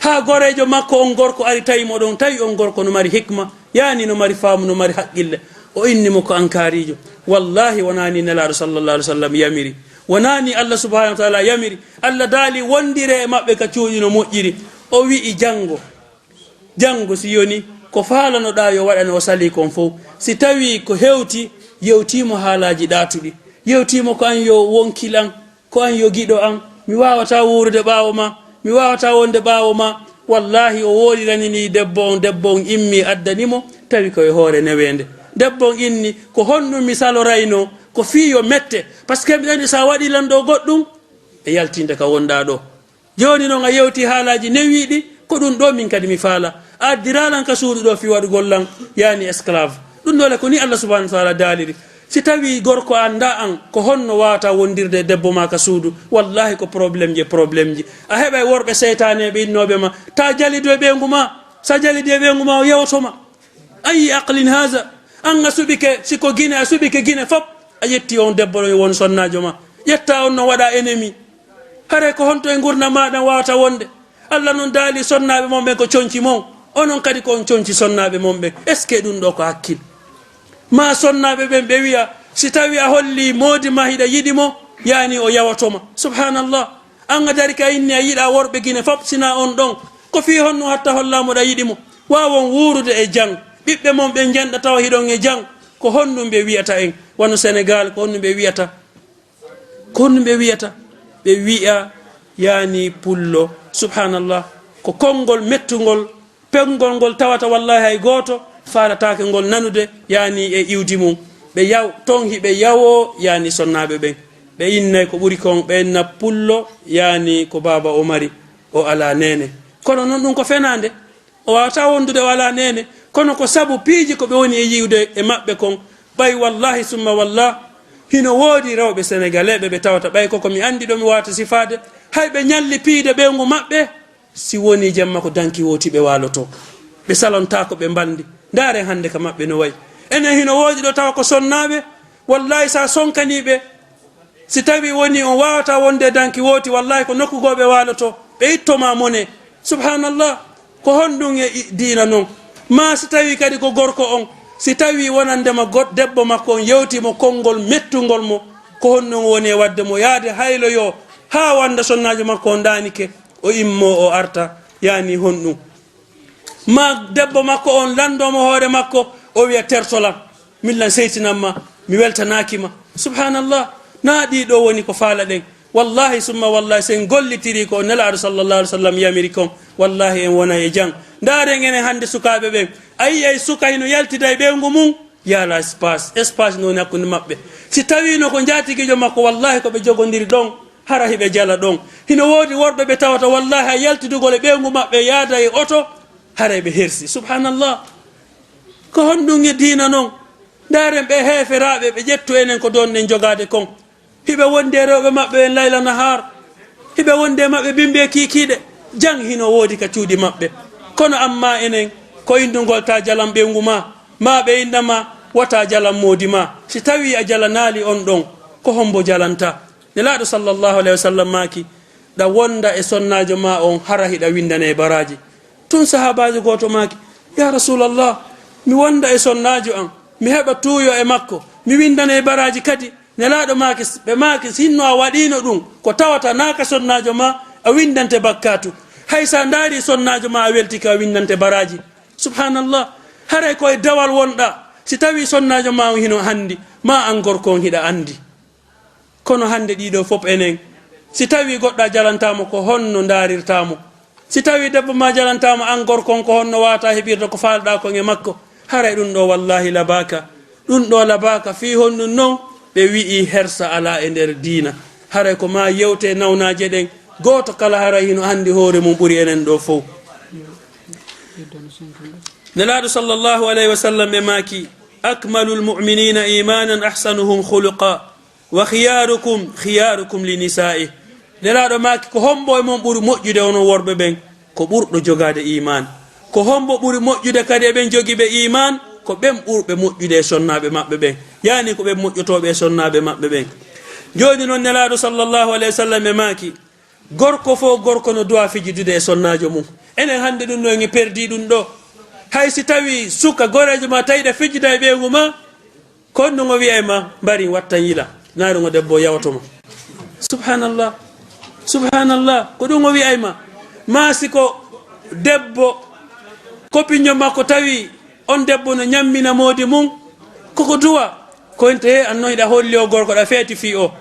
Haa goreejo makko on gorko ari tawi mo ɗon, tawi on gorko no mari hikma, yaani no mari faamu, no mari haqqille. O inni mo ko an kaariijo. Wallaahi, wonaa nii Nelaaɗo sallallahu alaihi wasallam yamiri. Wonaa nii Allah subhanahu wa ta'ala yamiri. Allah daali, "Wondiree e maɓɓe ka cuuɗi no moƴƴiri." O wi'i, "Janngo, janngo si yoni ko faalanoɗaa yo waɗane o salii kon fow. Si tawii ko hewti, yewtii mo haalaaji ɗaatuɗi. Yewtii mo ko an yo wonkil an." Ko an yo giɗo an, mi waawataa wuurude ɓaawo maa, mi waawataa wonde ɓaawo maa. Wallaahi, o woolirani nii debbo on, debbo on immii addani mo, tawi ko e hoore neweende. Debbo on inni, "Ko honɗun mi saloraynoo? Ko fii yo mette, parce que miɗo anndi so a waɗii lan ɗoo goɗɗun, e yaltinde ka wonɗaa ɗoo. Jooni non a yewtii haalaaji newiiɗi, Ko ɗum ɗo min kadi mi faala. A addiralan ka suudu ɗo fii waɗugol lan, yani, esclave. Ɗum ɗo le ko ni Allah subhanahu wa ta'ala daaliri. Si tawi gorko annda an, ko honno wawata wondirde e debbo ma ka suudu? Wallahi ko problème ji e problème ji. A heɓay worɓe seytaane ɓe innooɓe ma. Ta jalidu e ɓeyngu ma. Sa jalidi e ɓeyngu ma, o yewoto ma. Ayi aqlin haza? An a suɓike, si ko Gine, a suɓike Gine fop. A ƴetti on debbo ɗo won sonnaajo ma. Ƴetta on no waɗa ennemi. Haray ko honto e ngurndan ma ɗan wawata wonde? Allah non daali sonnaaɓe mon ɓen ko conci mon. Onon kadi ko on conci sonnaaɓe mon ɓen. Est-ce que ɗum ɗo ko hakkil? Ma sonnaaɓe ɓen ɓe wi'a, si tawi a holli moodi ma hiɗa yiɗi mo, yani o yawoto ma. Subhanallah. An a dari ka inni a yiɗa worɓe Gine fop sina on ɗon. Ko fii honno hatta holla mo ɗa yiɗi mo? Wawon wuurude e jang. Ɓiɓɓe mon ɓen janɗa tawa hiɗon e jang. Ko honɗum ɓe wi'ata en? Wano Senegal, ko honɗum ɓe wi'ata? Ko honɗum ɓe wi'ata? Ɓe wi'a yani pullo. Subhanallah. Ko konngol mettungol, penngol ngol tawata wallahi hay gooto faalataake ngol nanude yani e iwdi mum. Ɓe yaw, ton hiɓe yawoo yani sonnaaɓe ɓen. Ɓe innay ko ɓuri kon, ɓe inna pullo yani ko baaba o mari, o alaa neene. Kono non ɗum ko fenaande. O wawata wondude o alaa neene, kono ko sabu piiji ko ɓe woni e yi'ude e maɓɓe kon. Ɓay wallahi summa wallah, hino woodi rewɓe Senegalais ɓe ɓe tawata ɓay ko ko mi anndi ɗo mi wawata sifaade, hay ɓe ñalli piide ɓeyngu maɓɓe, si woni jemma ko danki wooti ɓe waaloto. Ɓe salontaako ɓe mbalndi. Ndaare hannde ka maɓɓe no wayi. Enen hino woodi ɗo tawa ko sonnaaɓe, wallahi sa sonkanii ɓe, si tawi woni on wawata wonde danki wooti, wallahi ko nokku goo ɓe waaloto, ɓe itto ma mone. Subhanallah, ko honɗum e i-, diina non? Ma si tawi kadi ko gorko on, si tawi wonandema god-, debbo makko on yewti mo konngol mettungol mo, ko honɗum woni e wadde mo yaade hayloyo haa wanda sonnaajo makko on daanike, o immo o arta, yani honɗum? Ma debbo makko on lanndo mo hoore makko, o wi'a, "Tertolan, min lan seytinan ma, mi weltanaaki ma." Subhanallah, na ɗii ɗo woni ko faalaɗen. Wallahi summa wallahi, si en gollitirii ko Nelaaɗo sallallahu alaihi wasallam yamiri kon, wallahi en wonay e jam. Ndaaren enen hannde sukaaɓe ɓen. A yi'ay suka hino yaltida e ɓeyngu mum, yaala espace, espace no woni hakkunde maɓɓe. Si tawiino ko njaatigiijo makko, wallahi ko ɓe jogondiri ɗon, hara hiɓe jala ɗon. Hino woodi worɓe ɓe tawata wallahi hay yaltidugol e ɓeyngu maɓɓe yaada e oto, haray ɓe hersi. Subhanallah. Ko honɗum e diina non? Ndaaren ɓe heeferaaɓe, ɓe ƴettu enen ko donɗen jogaade kon. Hiɓe wondi e rewɓe maɓɓe ɓen layla nahaar. Hiɓe wondi e maɓɓe bimbi e kiikiiɗe. Jang hino woodi ka cuuɗi maɓɓe. Kono amma enen, ko indugol ta jalan ɓeyngu ma, ma ɓe inna ma, wata jalan moodi ma. Si tawi a jalanaali on ɗon, ko hombo jalanta? Nelaaɗo sallallahu alaihi wasallam maaki, ɗa wonda e sonnaajo ma on hara hiɗa windane baraaji. Tun sahaabaajo gooto maaki, "Ya Rasulallah, mi wonda e sonnaajo an, mi heɓa tuuyo e makko, mi windane baraaji kadi." Nelaaɗo maaki, ɓe maaki, "Sinno a waɗiino ɗum, ko tawata naaka sonnaajo ma, a windante bakkaatu. Hay sa ndaari sonnaajo ma, a weltike, a windante baraaji." Subhanallah. Haray ko e dewal wonɗa. Si tawi sonnaajo ma on hino anndi, ma an gorko on hiɗa anndi. Kono hannde ɗiɗo fof enen, si tawi goɗɗo a jalantaa mo, ko honno ndaarirtaa mo? Si tawi debbo ma jalantaa mo, an gorko on, ko honno waawataa heɓirde ko faalɗaa kon e makko? Haray ɗum ɗo wallahi labaaka. Ɗum ɗo labaaka fii honɗum non? Ɓe wi'i hersa alaa e nder diina. Haray ko ma yewte nawnaaje ɗen. Gooto kala haray hino anndi hoore mum ɓuri enen ɗo fof. Nelaaɗo sallallahu alayhi wa sallam ɓe maaki, "Akmalul mu'minina imanan ahsanuhum khuluqa." "Wa khiyarukum khiyarukum li nisa'i." Nelaaɗo maaki, ko hombo e mon ɓuri moƴƴude onon worɓe ɓen? Ko ɓurɗo jogaade iman. Ko hombo ɓuri moƴƴude kadi e ɓen jogiiɓe iman? Ko ɓen ɓurɓe moƴƴude e sonnaaɓe maɓɓe ɓen. Yaani ko ɓen moƴƴotooɓe e sonnaaɓe maɓɓe ɓen. Jooni non Nelaaɗo sallallahu alayhi wa sallam e maaki, gorko fof gorko no duwa fijidude e sonnaajo mum. Enen hannde ɗum ɗo en perdi ɗum ɗo. Hay si tawi suka goreejo ma tawi ɗa fijida e ɓeyngu ma, ko honɗum o wi'ay ma, "Mbari wattan yila, naari ngo debbo yawoto ma." Subhanallah. Subhanallah. Ko ɗum o wi'ay ma. Ma si ko debbo, kopinjo makko tawi on debbo no ñammina moodi mum, koko duwa. Ko ente he, an non hiɗa holli o gorko ɗa feeti fii o.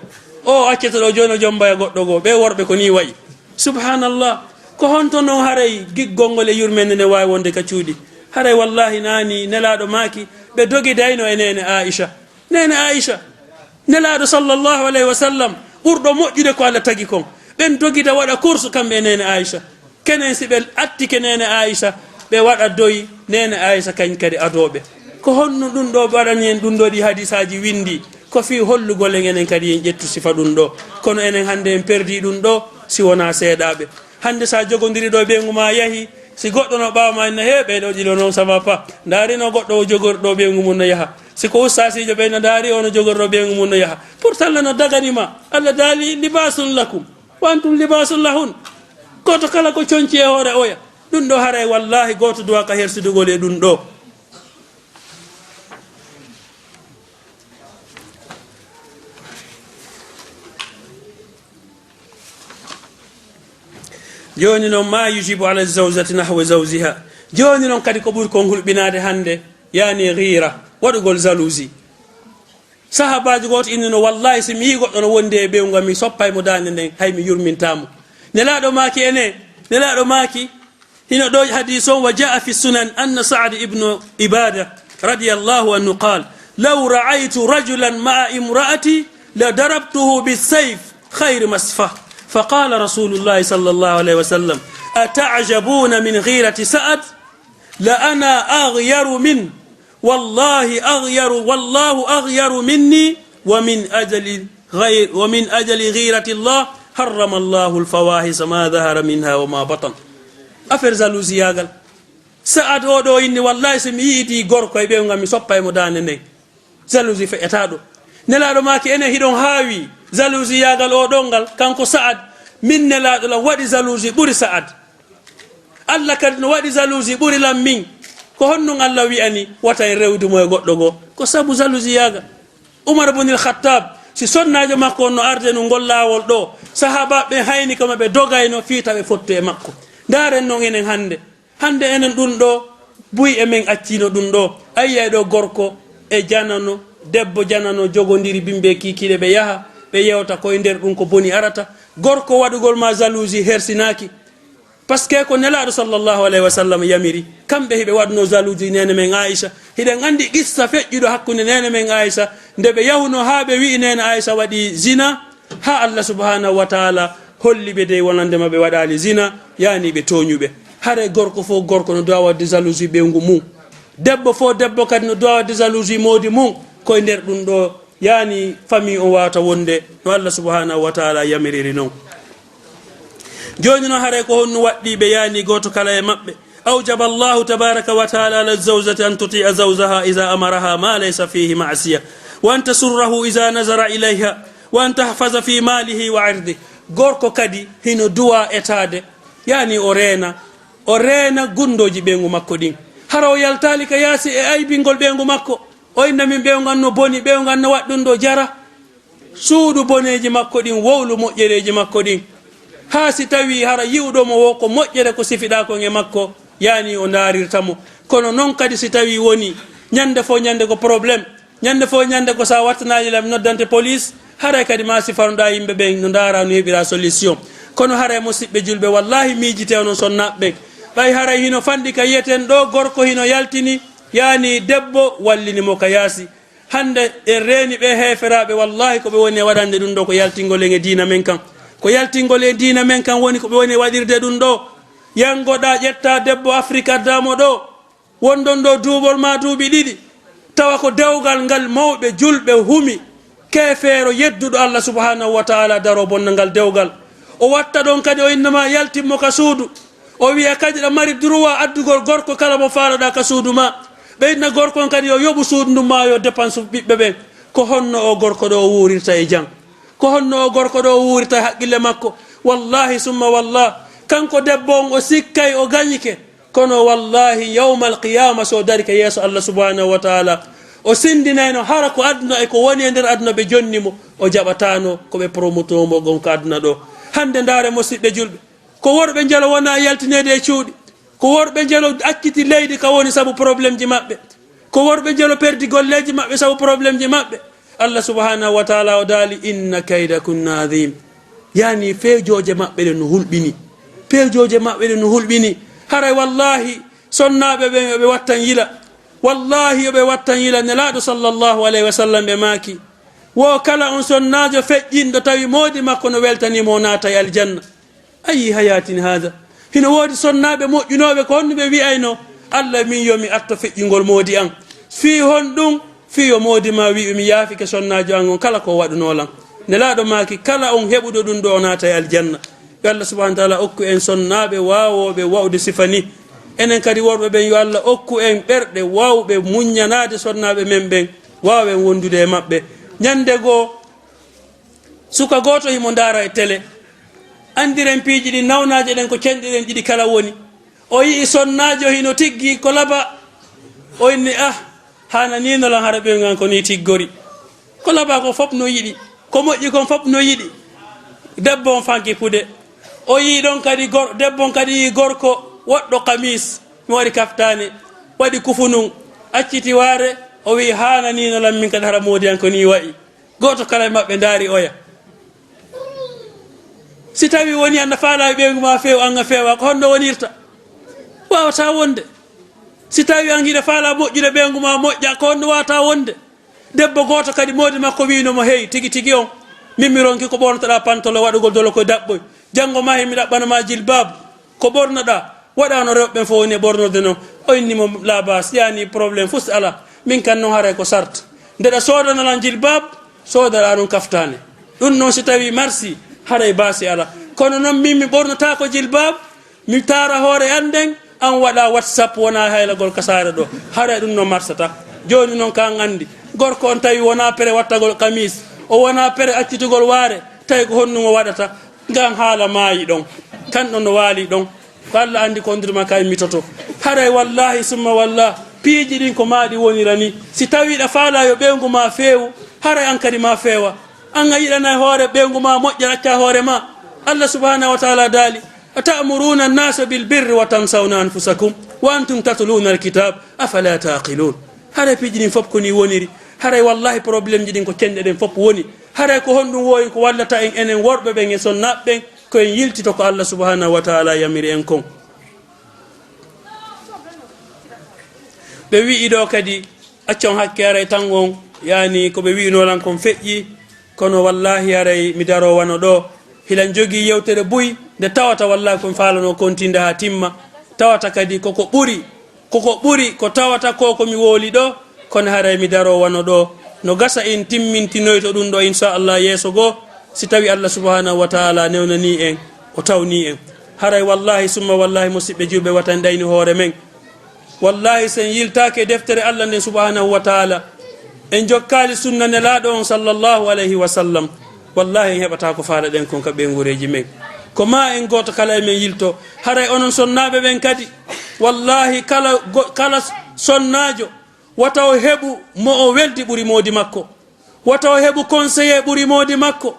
O accete ɗo jooni o jombaya goɗɗo goo. Ɓe worɓe ko nii wa'i. Subhanallah. Ko honto non haray giggol ngol e yurmende ne waawi wonde ka cuuɗi? Haray wallahi naani Nelaaɗo maaki, ɓe dogidayno e neene Aisha. Neene Aisha, Nelaaɗo sallallahu alayhi wa sallam, ɓurɗo moƴƴude ko Allah tagi kon. Ɓen dogida waɗa kursu kamɓe e neene Aisha. Kenen si ɓe attike neene Aisha, ɓe waɗa doyi neene Aisha kañ kadi adooɓe. Ko honno ɗum ɗo ɓe waɗani en ɗum ɗo ɗi hadisaaji winndi? Ko fii hollugol en enen kadi en ƴettu sifa ɗum ɗo. Kono enen hannde en perdi ɗum ɗo si wonaa seeɗaaɓe. Hannde sa jogondiri ɗo ɓeyngu ma yahi, si goɗɗo no ɓaawo ma inna, "He, ɓee ɗo ɗiɗo noon, ça va pas. Ndaari no goɗɗo o jogori ɗo ɓeyngu mum no yaha." Si ko ustaasiijo ɓe no ndaari o no jogori ɗo ɓeyngu mum no yaha. Pourtant la no dagani ma. Allah daali, "Libaasun lakum, wa antum libaasun lahun." Gooto kala ko conci e hoore oya. Ɗum ɗo haray wallaahi gooto duwa ka hersudugol e ɗum ɗo. Jooni noon, ma yujibu ala zawjati nahwa zawjiha. Jooni noon kadi ko ɓuri kon hulɓinaade hannde, yani ghira, waɗugol jalousie. Sahaabaajo gooto inni no, "Wallaahi, si mi yii goɗɗo no wondi e ɓeyngu am, mi soppay mo daande nden, hay mi yurmintaa mo." Nelaaɗo maaki ene, Nelaaɗo maaki, hino ɗo hadis on, "Wa jaa fi sunan anna Sa'ad ibnu Ibada radiyallahu anhu qal, law ra'aytu rajulan ma'a imra'ati la darabtuhu bisayf khayri masfa." Fa qala Rasulullahi sallallahu alayhi wa sallam, "Ata'jabuna min ghirati Sa'ad? La ana aghyaru min, wallahi aghyaru, wallahu aghyaru minni, wa min ajali ghayr, wa min ajali ghirati Allah harrama Allahu al-fawahisa ma dhahara minha wa ma batan." Affaire jalousie yaagal. Sa'ad o ɗo inni, "Wallahi, so mi yi'iti gorko e ɓeyngu am, mi soppay mo daande nden." Jalousie feƴƴata ɗo. Nelaaɗo maaki, "Enen hiɗon haawi jalousie yaagal o ɗon ngal, kanko Sa'ad, min Nelaaɗo lan waɗi jalousie ɓuri Sa'ad. Allah kadi no waɗi jalousie ɓuri lan min." Ko honɗum Allah wi'ani wata en rewdu mo e goɗɗo goo? Ko sabu jalousie yaagal. Umar ibn al-Khattab, si sonnaajo makko on no arde no ngol laawol ɗo, sahaabaaɓe ɓen hayni kama ɓe dogayno fii ta ɓe fottu e makko. Ndaaren non enen hannde. Hannde enen ɗum ɗo, buy e men accino ɗum ɗo. A yi'ay ɗo gorko e janano, debbo janano jogondiri bimbi kiikiiɗe ɓe yaha, ɓe yewta koye nder ɗum ko boni arata. Gorko waɗugol ma jalousie hersinaaki. Parce que ko Nelaaɗo sallallahu alayhi wa sallam yamiri, kamɓe hiɓe waɗno jalousie neene men Aisha. Hiɗen anndi qissa feƴƴuɗo hakkunde neene men Aisha, nde ɓe yahuno haa ɓe wi'i neene Aisha waɗi zina, haa Allah subhanahu wa taala holli ɓe dey wonande ma ɓe waɗaali zina, yani ɓe tooñuɓe. Hare gorko fof gorko no duwa waɗde jalousie ɓeyngu mum. Debbo fof debbo kadi no duwa waɗde jalousie moodi mum. Koye nder ɗum ɗo, yani famille on wawata wonde no Allah subhanahu wa taala yamiriri non. Jooni noon, haray ko honno waɗɗii ɓe? Yani gooto kala e maɓɓe, awjaba Allahu tabaraka wa taala ala zawjati an tuti'a zawjaha iza amaraha ma laysa fihi ma'siya, wa an tasurrahu iza nazara ilayha, wa an tahfaza fi malihi wa irdi. Gorko kadi hino duwa etaade, yani o reena, o reena gunndooji ɓeyngu makko ɗin. Hara o yaltaali ka yaasi e aybingol ɓeyngu makko, o inna min ɓeyngu an no boni, ɓeyngu an no waɗɗum ɗo jara. Suuɗu boneeji makko ɗin, wowlu moƴƴereeji makko ɗin. Haa si tawii hara yi'uɗo mo wo ko moƴƴere ko sifiɗaa kon e makko, yani o ndaarirta mo. Kono non kadi si tawii woni ñannde fof ñannde ko problème, ñannde fof ñannde ko sa wattanaali lam noddante police, haray kadi ma sifanoɗaa yimɓe ɓen no ndaara no heɓira solution. Kono haray musiɓɓe julɓe, wallahi miijite onon sonnaaɓe ɓen. Ɓay haray hino fanɗi ka yi'eten ɗo gorko hino yaltini, yani debbo wallini mo ka yaasi. Hannde en reeni ɓee heeferaaɓe, wallaahi ko ɓe woni e waɗande ɗum ɗo ko yaltingol en e diina men kan. Ko yaltingol en diina men kan woni ko ɓe woni e waɗirde ɗum ɗo. Yanngoɗaa ƴettaa debbo Afrik addaa mo ɗo, wonɗon ɗo duuɓol maa duuɓi ɗiɗi, tawa ko dewgal ngal mawɓe julɓe humi, keefeero yedduɗo Allah subhanahu wa taala daroo bonna ngal dewgal. O watta ɗon kadi o inna ma yaltin mo ka suudu. O wi'a kadi ɗa mari droit addugol gorko kala mo faalaɗaa ka suudu ma. Ɓe inna gorko on kadi yo yoɓu suudu ndun maa yo dépense ɓiɓɓe ɓen. Ko honno o gorko ɗo o wuurirta e jam? Ko honno o gorko ɗo o wuurirta e haqqille makko? Wallahi summa wallah, kanko debbo on o sikkay o gañike. Kono wallahi yawmal qiyama so o dari ka yeeso Allah subhanahu wa taala, o sindinayno hara ko aduna e ko woni e nder aduna ɓe jonni mo, o jaɓatano ko ɓe promoto mo gon ka aduna ɗo. Hande ndaare musiɓɓe julɓe, ko worɓe njelo wona yaltineede e cuuɗi, ko worɓe njelo acciti leydi ka woni sabu problème ji maɓɓe, ko worɓe njelo perdi golleeji maɓɓe sabu problème ji maɓɓe. Allah subhanahu wa taala o daali, "Inna kaydakunna azim." Yani feejooje maɓɓe ɗen no hulɓini, feejooje maɓɓe ɗen no hulɓini. Haray wallahi sonnaaɓe ɓen yo ɓe wattan yila, wallahi yo ɓe wattan yila. Nelaaɗo sallallahu alayhi wa sallam ɓe maaki, wo kala on sonnaajo feƴƴinɗo tawi moodi makko no weltani mo, o naatay aljanna. Ayi hayatin hada? Hino woodi sonnaaɓe moƴƴunooɓe, ko honno ɓe wi'ayno? "Allah, min yo mi atto feƴƴingol moodi an." Fii honɗun? Fii yo moodi maa wi'u, "Mi yaafike sonnaajo an on kala ko waɗunoo lan." Nelaaɗo maaki, "Kala on heɓuɗo ɗun ɗoo, o naatay aljanna." Yo Allah subhanahu wa taala okku en sonnaaɓe waawooɓe wa'ude sifa nii. Enen kadi worɓe ɓen, yo Allah okku en ɓerɗe waawɓe muññanaade sonnaaɓe men ɓen, waawɓe wondude e maɓɓe. Ñande goo, suka gooto himo ndaara e tele. Anndiren piiji ɗin, nawnaaje ɗen ko cenɗi ɗen ɗiɗi kala woni. O yi'i sonnaajo hino tiggi ko laba. O inni, "Ah, haananiino lan hara ɓeyngu an ko nii tiggori. Ko laba ko fop no yiɗi, ko moƴƴi kon fop no yiɗi." Debbo on fanki pude. O yi'i ɗon kadi gor-, debbo on kadi yi'i gorko woɗɗo kamis, mi waɗi kaftaane, waɗi kufunun, acciti waare, o wi'i, "Haananiino lan min kadi hara moodi an ko nii wa'i." Gooto kala e maɓɓe ndaari oya. Si tawii wonii an a faalaa ɓeyngu maa feewu, an a feewaa, ko honno wonirta? Waawataa wonde. Si tawii an hiɗa faalaa moƴƴude ɓeyngu maa moƴƴa, ko honno waawataa wonde? Debbo gooto kadi moodi makko wi'ino mo, "Hey, tigi tigi on, min mi ronki ko ɓornotoɗaa pantolo waɗugol dolo koye daɓɓoy. Janngo maa hin mi ɗaɓɓana maa jilbaabu." Ko ɓornoɗaa, waɗa no rewɓe ɓen fof woni e ɓornorde non. O inni mo, "La bas, yaani problème fus alaa. Min kan non haray ko sart. Ndeɗa soodana lan jilbab, soodaɗaa ɗum kaftaane. Ɗum non si tawii marsi, haray baasi alaa. Kono non min mi ɓornotaako jilbab, mi taara hoore an nden, an waɗa WhatsApp wonaa haylagol ka saare ɗoo. Haray ɗum non marsata." Jooni non ka an anndi. Gorko on tawi wonaa pere wattagol kamis, o wonaa pere accitugol waare, tawi ko honɗum o waɗata? Ngan haala maayi ɗon, kan ɗon no waali ɗon. Ko Alla anndi ko honɗum kay mitoto. Haray wallaahi summa wallaahi, piiji ɗin ko maa ɗi wonira ni. Si tawii ɗa faalaa yo ɓeyngu maa feewu, haray an kadi maa feewa. An a yiɗanay hoore ɓeyngu maa moƴƴa, accaa hoore maa. Alla subhaanahu wa taala daali, "Ata'muruna an-nasa bil birri wa tansawna anfusakum wa antum tatluna al-kitab, afala ta'qilun?" Haray piiji ɗin fof ko ni woniri. Haray wallaahi problème ji ɗin ko cenɗe ɗen fof woni. Haray ko honɗum woowi ko wallata en enen worɓe ɓen e sonnaaɓe ɓen? Ko en yiltito ko Alla subhaanahu wa taala yamiri en kon. Ɓe wi'i ɗoo kadi, accon hakke, haray tan on, yaani ko ɓe wi'unoo lan kon feƴƴi, kono wallaahi haray mi daroo wano ɗoo, hilan jogii yewtere buy, nde tawata wallaahi ko mi faalanoo kontinde haa timma, tawata kadi koko ɓuri, koko ɓuri ko tawata ko ko mi wooli ɗoo, kono haray mi daroo wano ɗoo. No gasa en timmintinoyto ɗum ɗoo, inshallah, yeeso goo, si tawii Alla subhaanahu wa taala newnanii en, o tawnii en. Haray wallaahi summa wallaahi, musiɓɓe juulɓe, wata en ɗaynu hoore men. Wallaahi, si en yiltaaki e deftere Alla nden subhaanahu wa taala, en jokkaali sunna Nelaaɗo on sallallahu alayhi wa sallam, wallaahi, en heɓataa ko faalaɗen kon ka ɓeynguureeji men. Ko maa en gooto kala e men yilto. Haray onon sonnaaɓe ɓen kadi, wallaahi, kala go-, kala sonnaajo, wata o heɓu mo o weldi ɓuri moodi makko. Wata o heɓu conseiller ɓuri moodi makko.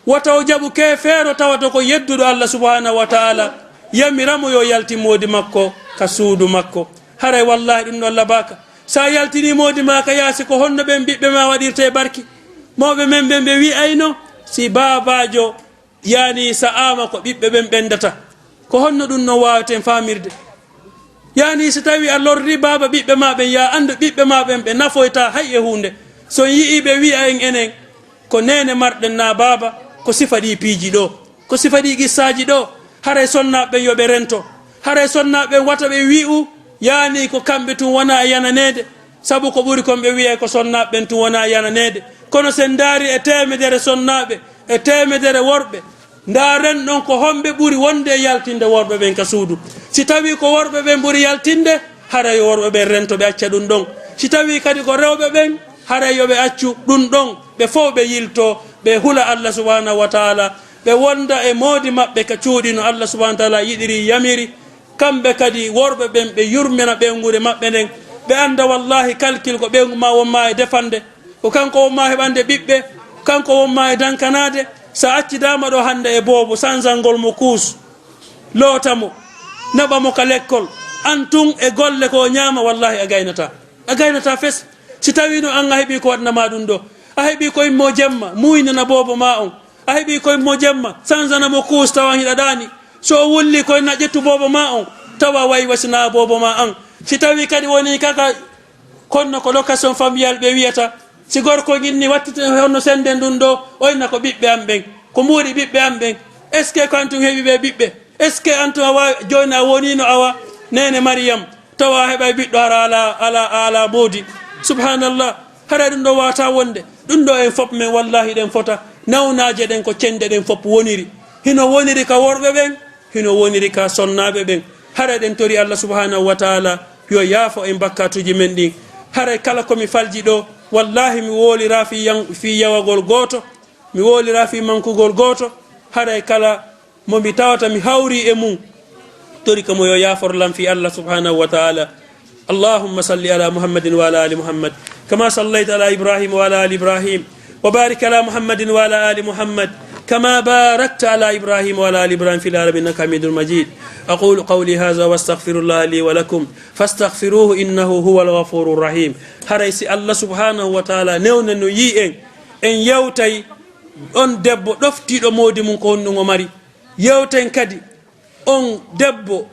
Wata o jaɓu keefeero tawata ko yedduɗo Alla subhaanahu wa taala, yamira mo yo yaltin moodi makko ka suudu makko. Haray wallaahi ɗum ɗon labaaka. Sa yaltinii moodi maa ka yaasi, ko honno ɓen ɓiɓɓe maa waɗirta e barki? Mawɓe men ɓen ɓe wi'ayno, si baabaajo yaani sa'aama ko ɓiɓɓe ɓen ɓendata. Ko honno ɗum non waawaten faamirde? Yaani, si tawii a lorri baaba ɓiɓɓe maa ɓen, yaa anndu ɓiɓɓe maa ɓen ɓe nafoytaa hay e huunde. Si on yi'ii ɓe wi'a en enen ko neene marɗen naa baaba, ko sifa ɗii piiji ɗoo, ko sifa ɗii qissaaji ɗoo, haray sonnaaɓe ɓen yo ɓe rento. Haray sonnaaɓe ɓen wata ɓe wi'u, yaani, ko kamɓe tun wonaa e yananeede. Sabu ko ɓuri kon ɓe wi'ay ko sonnaaɓe ɓen tun wonaa yananeede. Kono si en ndaari e teemedere sonnaaɓe, e teemedere worɓe, ndaaren ɗon ko homɓe ɓuri wonde e yaltinde worɓe ɓen ka suudu. Si tawii ko worɓe ɓen ɓuri yaltinde, haray yo worɓe ɓen rento, ɓe acca ɗum ɗon. Si tawii kadi ko rewɓe ɓen, haray yo ɓe accu ɗum ɗon, ɓe fow ɓe yiltoo, ɓe hula Alla subhaanahu wa taala, ɓe wonda e moodi maɓɓe ka cuuɗi no Alla subhaanahu wa taala yiɗiri, yamiri. Kamɓe kadi worɓe ɓen ɓe yurmina ɓeynguure maɓɓe nden, ɓe annda wallaahi kalkil ko ɓeyngu maa won maa e defande, ko kanko won maa heɓande ɓiɓɓe, ko kanko won maa e dankanaade. Sa accidaama ɗoo hannde e boobo, sanzangol mo kuus, loota mo, naɓa mo ka lekkol, an tun e golle ko o ñaama, wallaahi a gaynataa. A gaynataa fes. Si tawii no an a heɓii ko waɗna maa ɗum ɗoo, a heɓii ko immoo jemma, muuynana boobo maa on. A heɓii ko immoo jemma, sanzana mo kuus tawa hiɗa ɗaani. So o wullii ko inna ƴettu boobo maa on, tawa wayi wasinaa boobo maa an. Si tawii kadi wonii kaka konno ko location familial ɓe wiyata, si gorko inni wattite honno senden ɗum ɗoo, o inna ko ɓiɓɓe am ɓen, ko muuɗi ɓiɓɓe am ɓen. Est-ce que ko an tun heɓi ɓe ɓiɓɓe? Est-ce que an tuma waawi jooni a woniino awa neene Mariyam, tawa a heɓay ɓiɗɗo hara ala, ala, ala moodi? Subhanallah. Haray ɗum ɗo waata wonde. Ɗum ɗo en fop men wallahi ɗen fota. Nawnaaje ɗen ko cenɗe ɗen fop woniri. Hino woniri ka worɓe ɓen, hino woniri ka sonnaaɓe ɓen. Haray ɗen tori Allah subhanahu wa ta'ala yo yaafo en bakkatuuji men ɗin. Haray kala ko mi falji ɗo, wallahi mi woolira fii yan-, fii yawagol gooto, mi woolira fii mankugol gooto. Haray kala mo mi tawata mi hawri e mum, tori ko mo yo yaafor lam fii Allah subhanahu wa ta'ala. اللهم صل على محمد وعلى آل محمد كما صليت على إبراهيم وعلى آل إبراهيم وبارك على محمد وعلى آل محمد كما باركت على إبراهيم وعلى آل إبراهيم في العالمين إنك حميد مجيد. أقول قولي هذا وأستغفر الله لي ولكم فاستغفروه إنه هو الغفور الرحيم. Haray si Allah subhanahu wa ta'ala newna no yii en, en yewtay on debbo ɗoftiiɗo moodi mum ko honɗum o mari. Yewten kadi on debbo,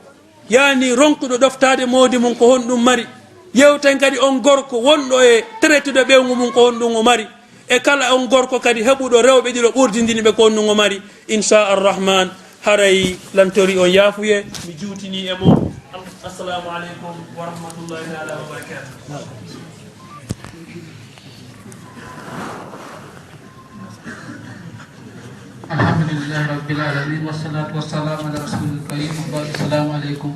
yaani ronkuɗo ɗoftaade moodi mum ko honɗum mari. Yewten kadi on gorko wonɗo e traitude ɓeyngu mum ko honɗum o mari. E kala on gorko kadi heɓuɗo rewɓe ɗiɗo ɓurdindini ɓe ko honɗum o mari. Insha Arrahman, haray lantori on yaafuye, mi juutini e mo. Assalamu aleykum wa rahmatullahi taala wa barakatuh. الحمد لله رب العالمين والصلاة والسلام على رسول الكريم وبعد السلام عليكم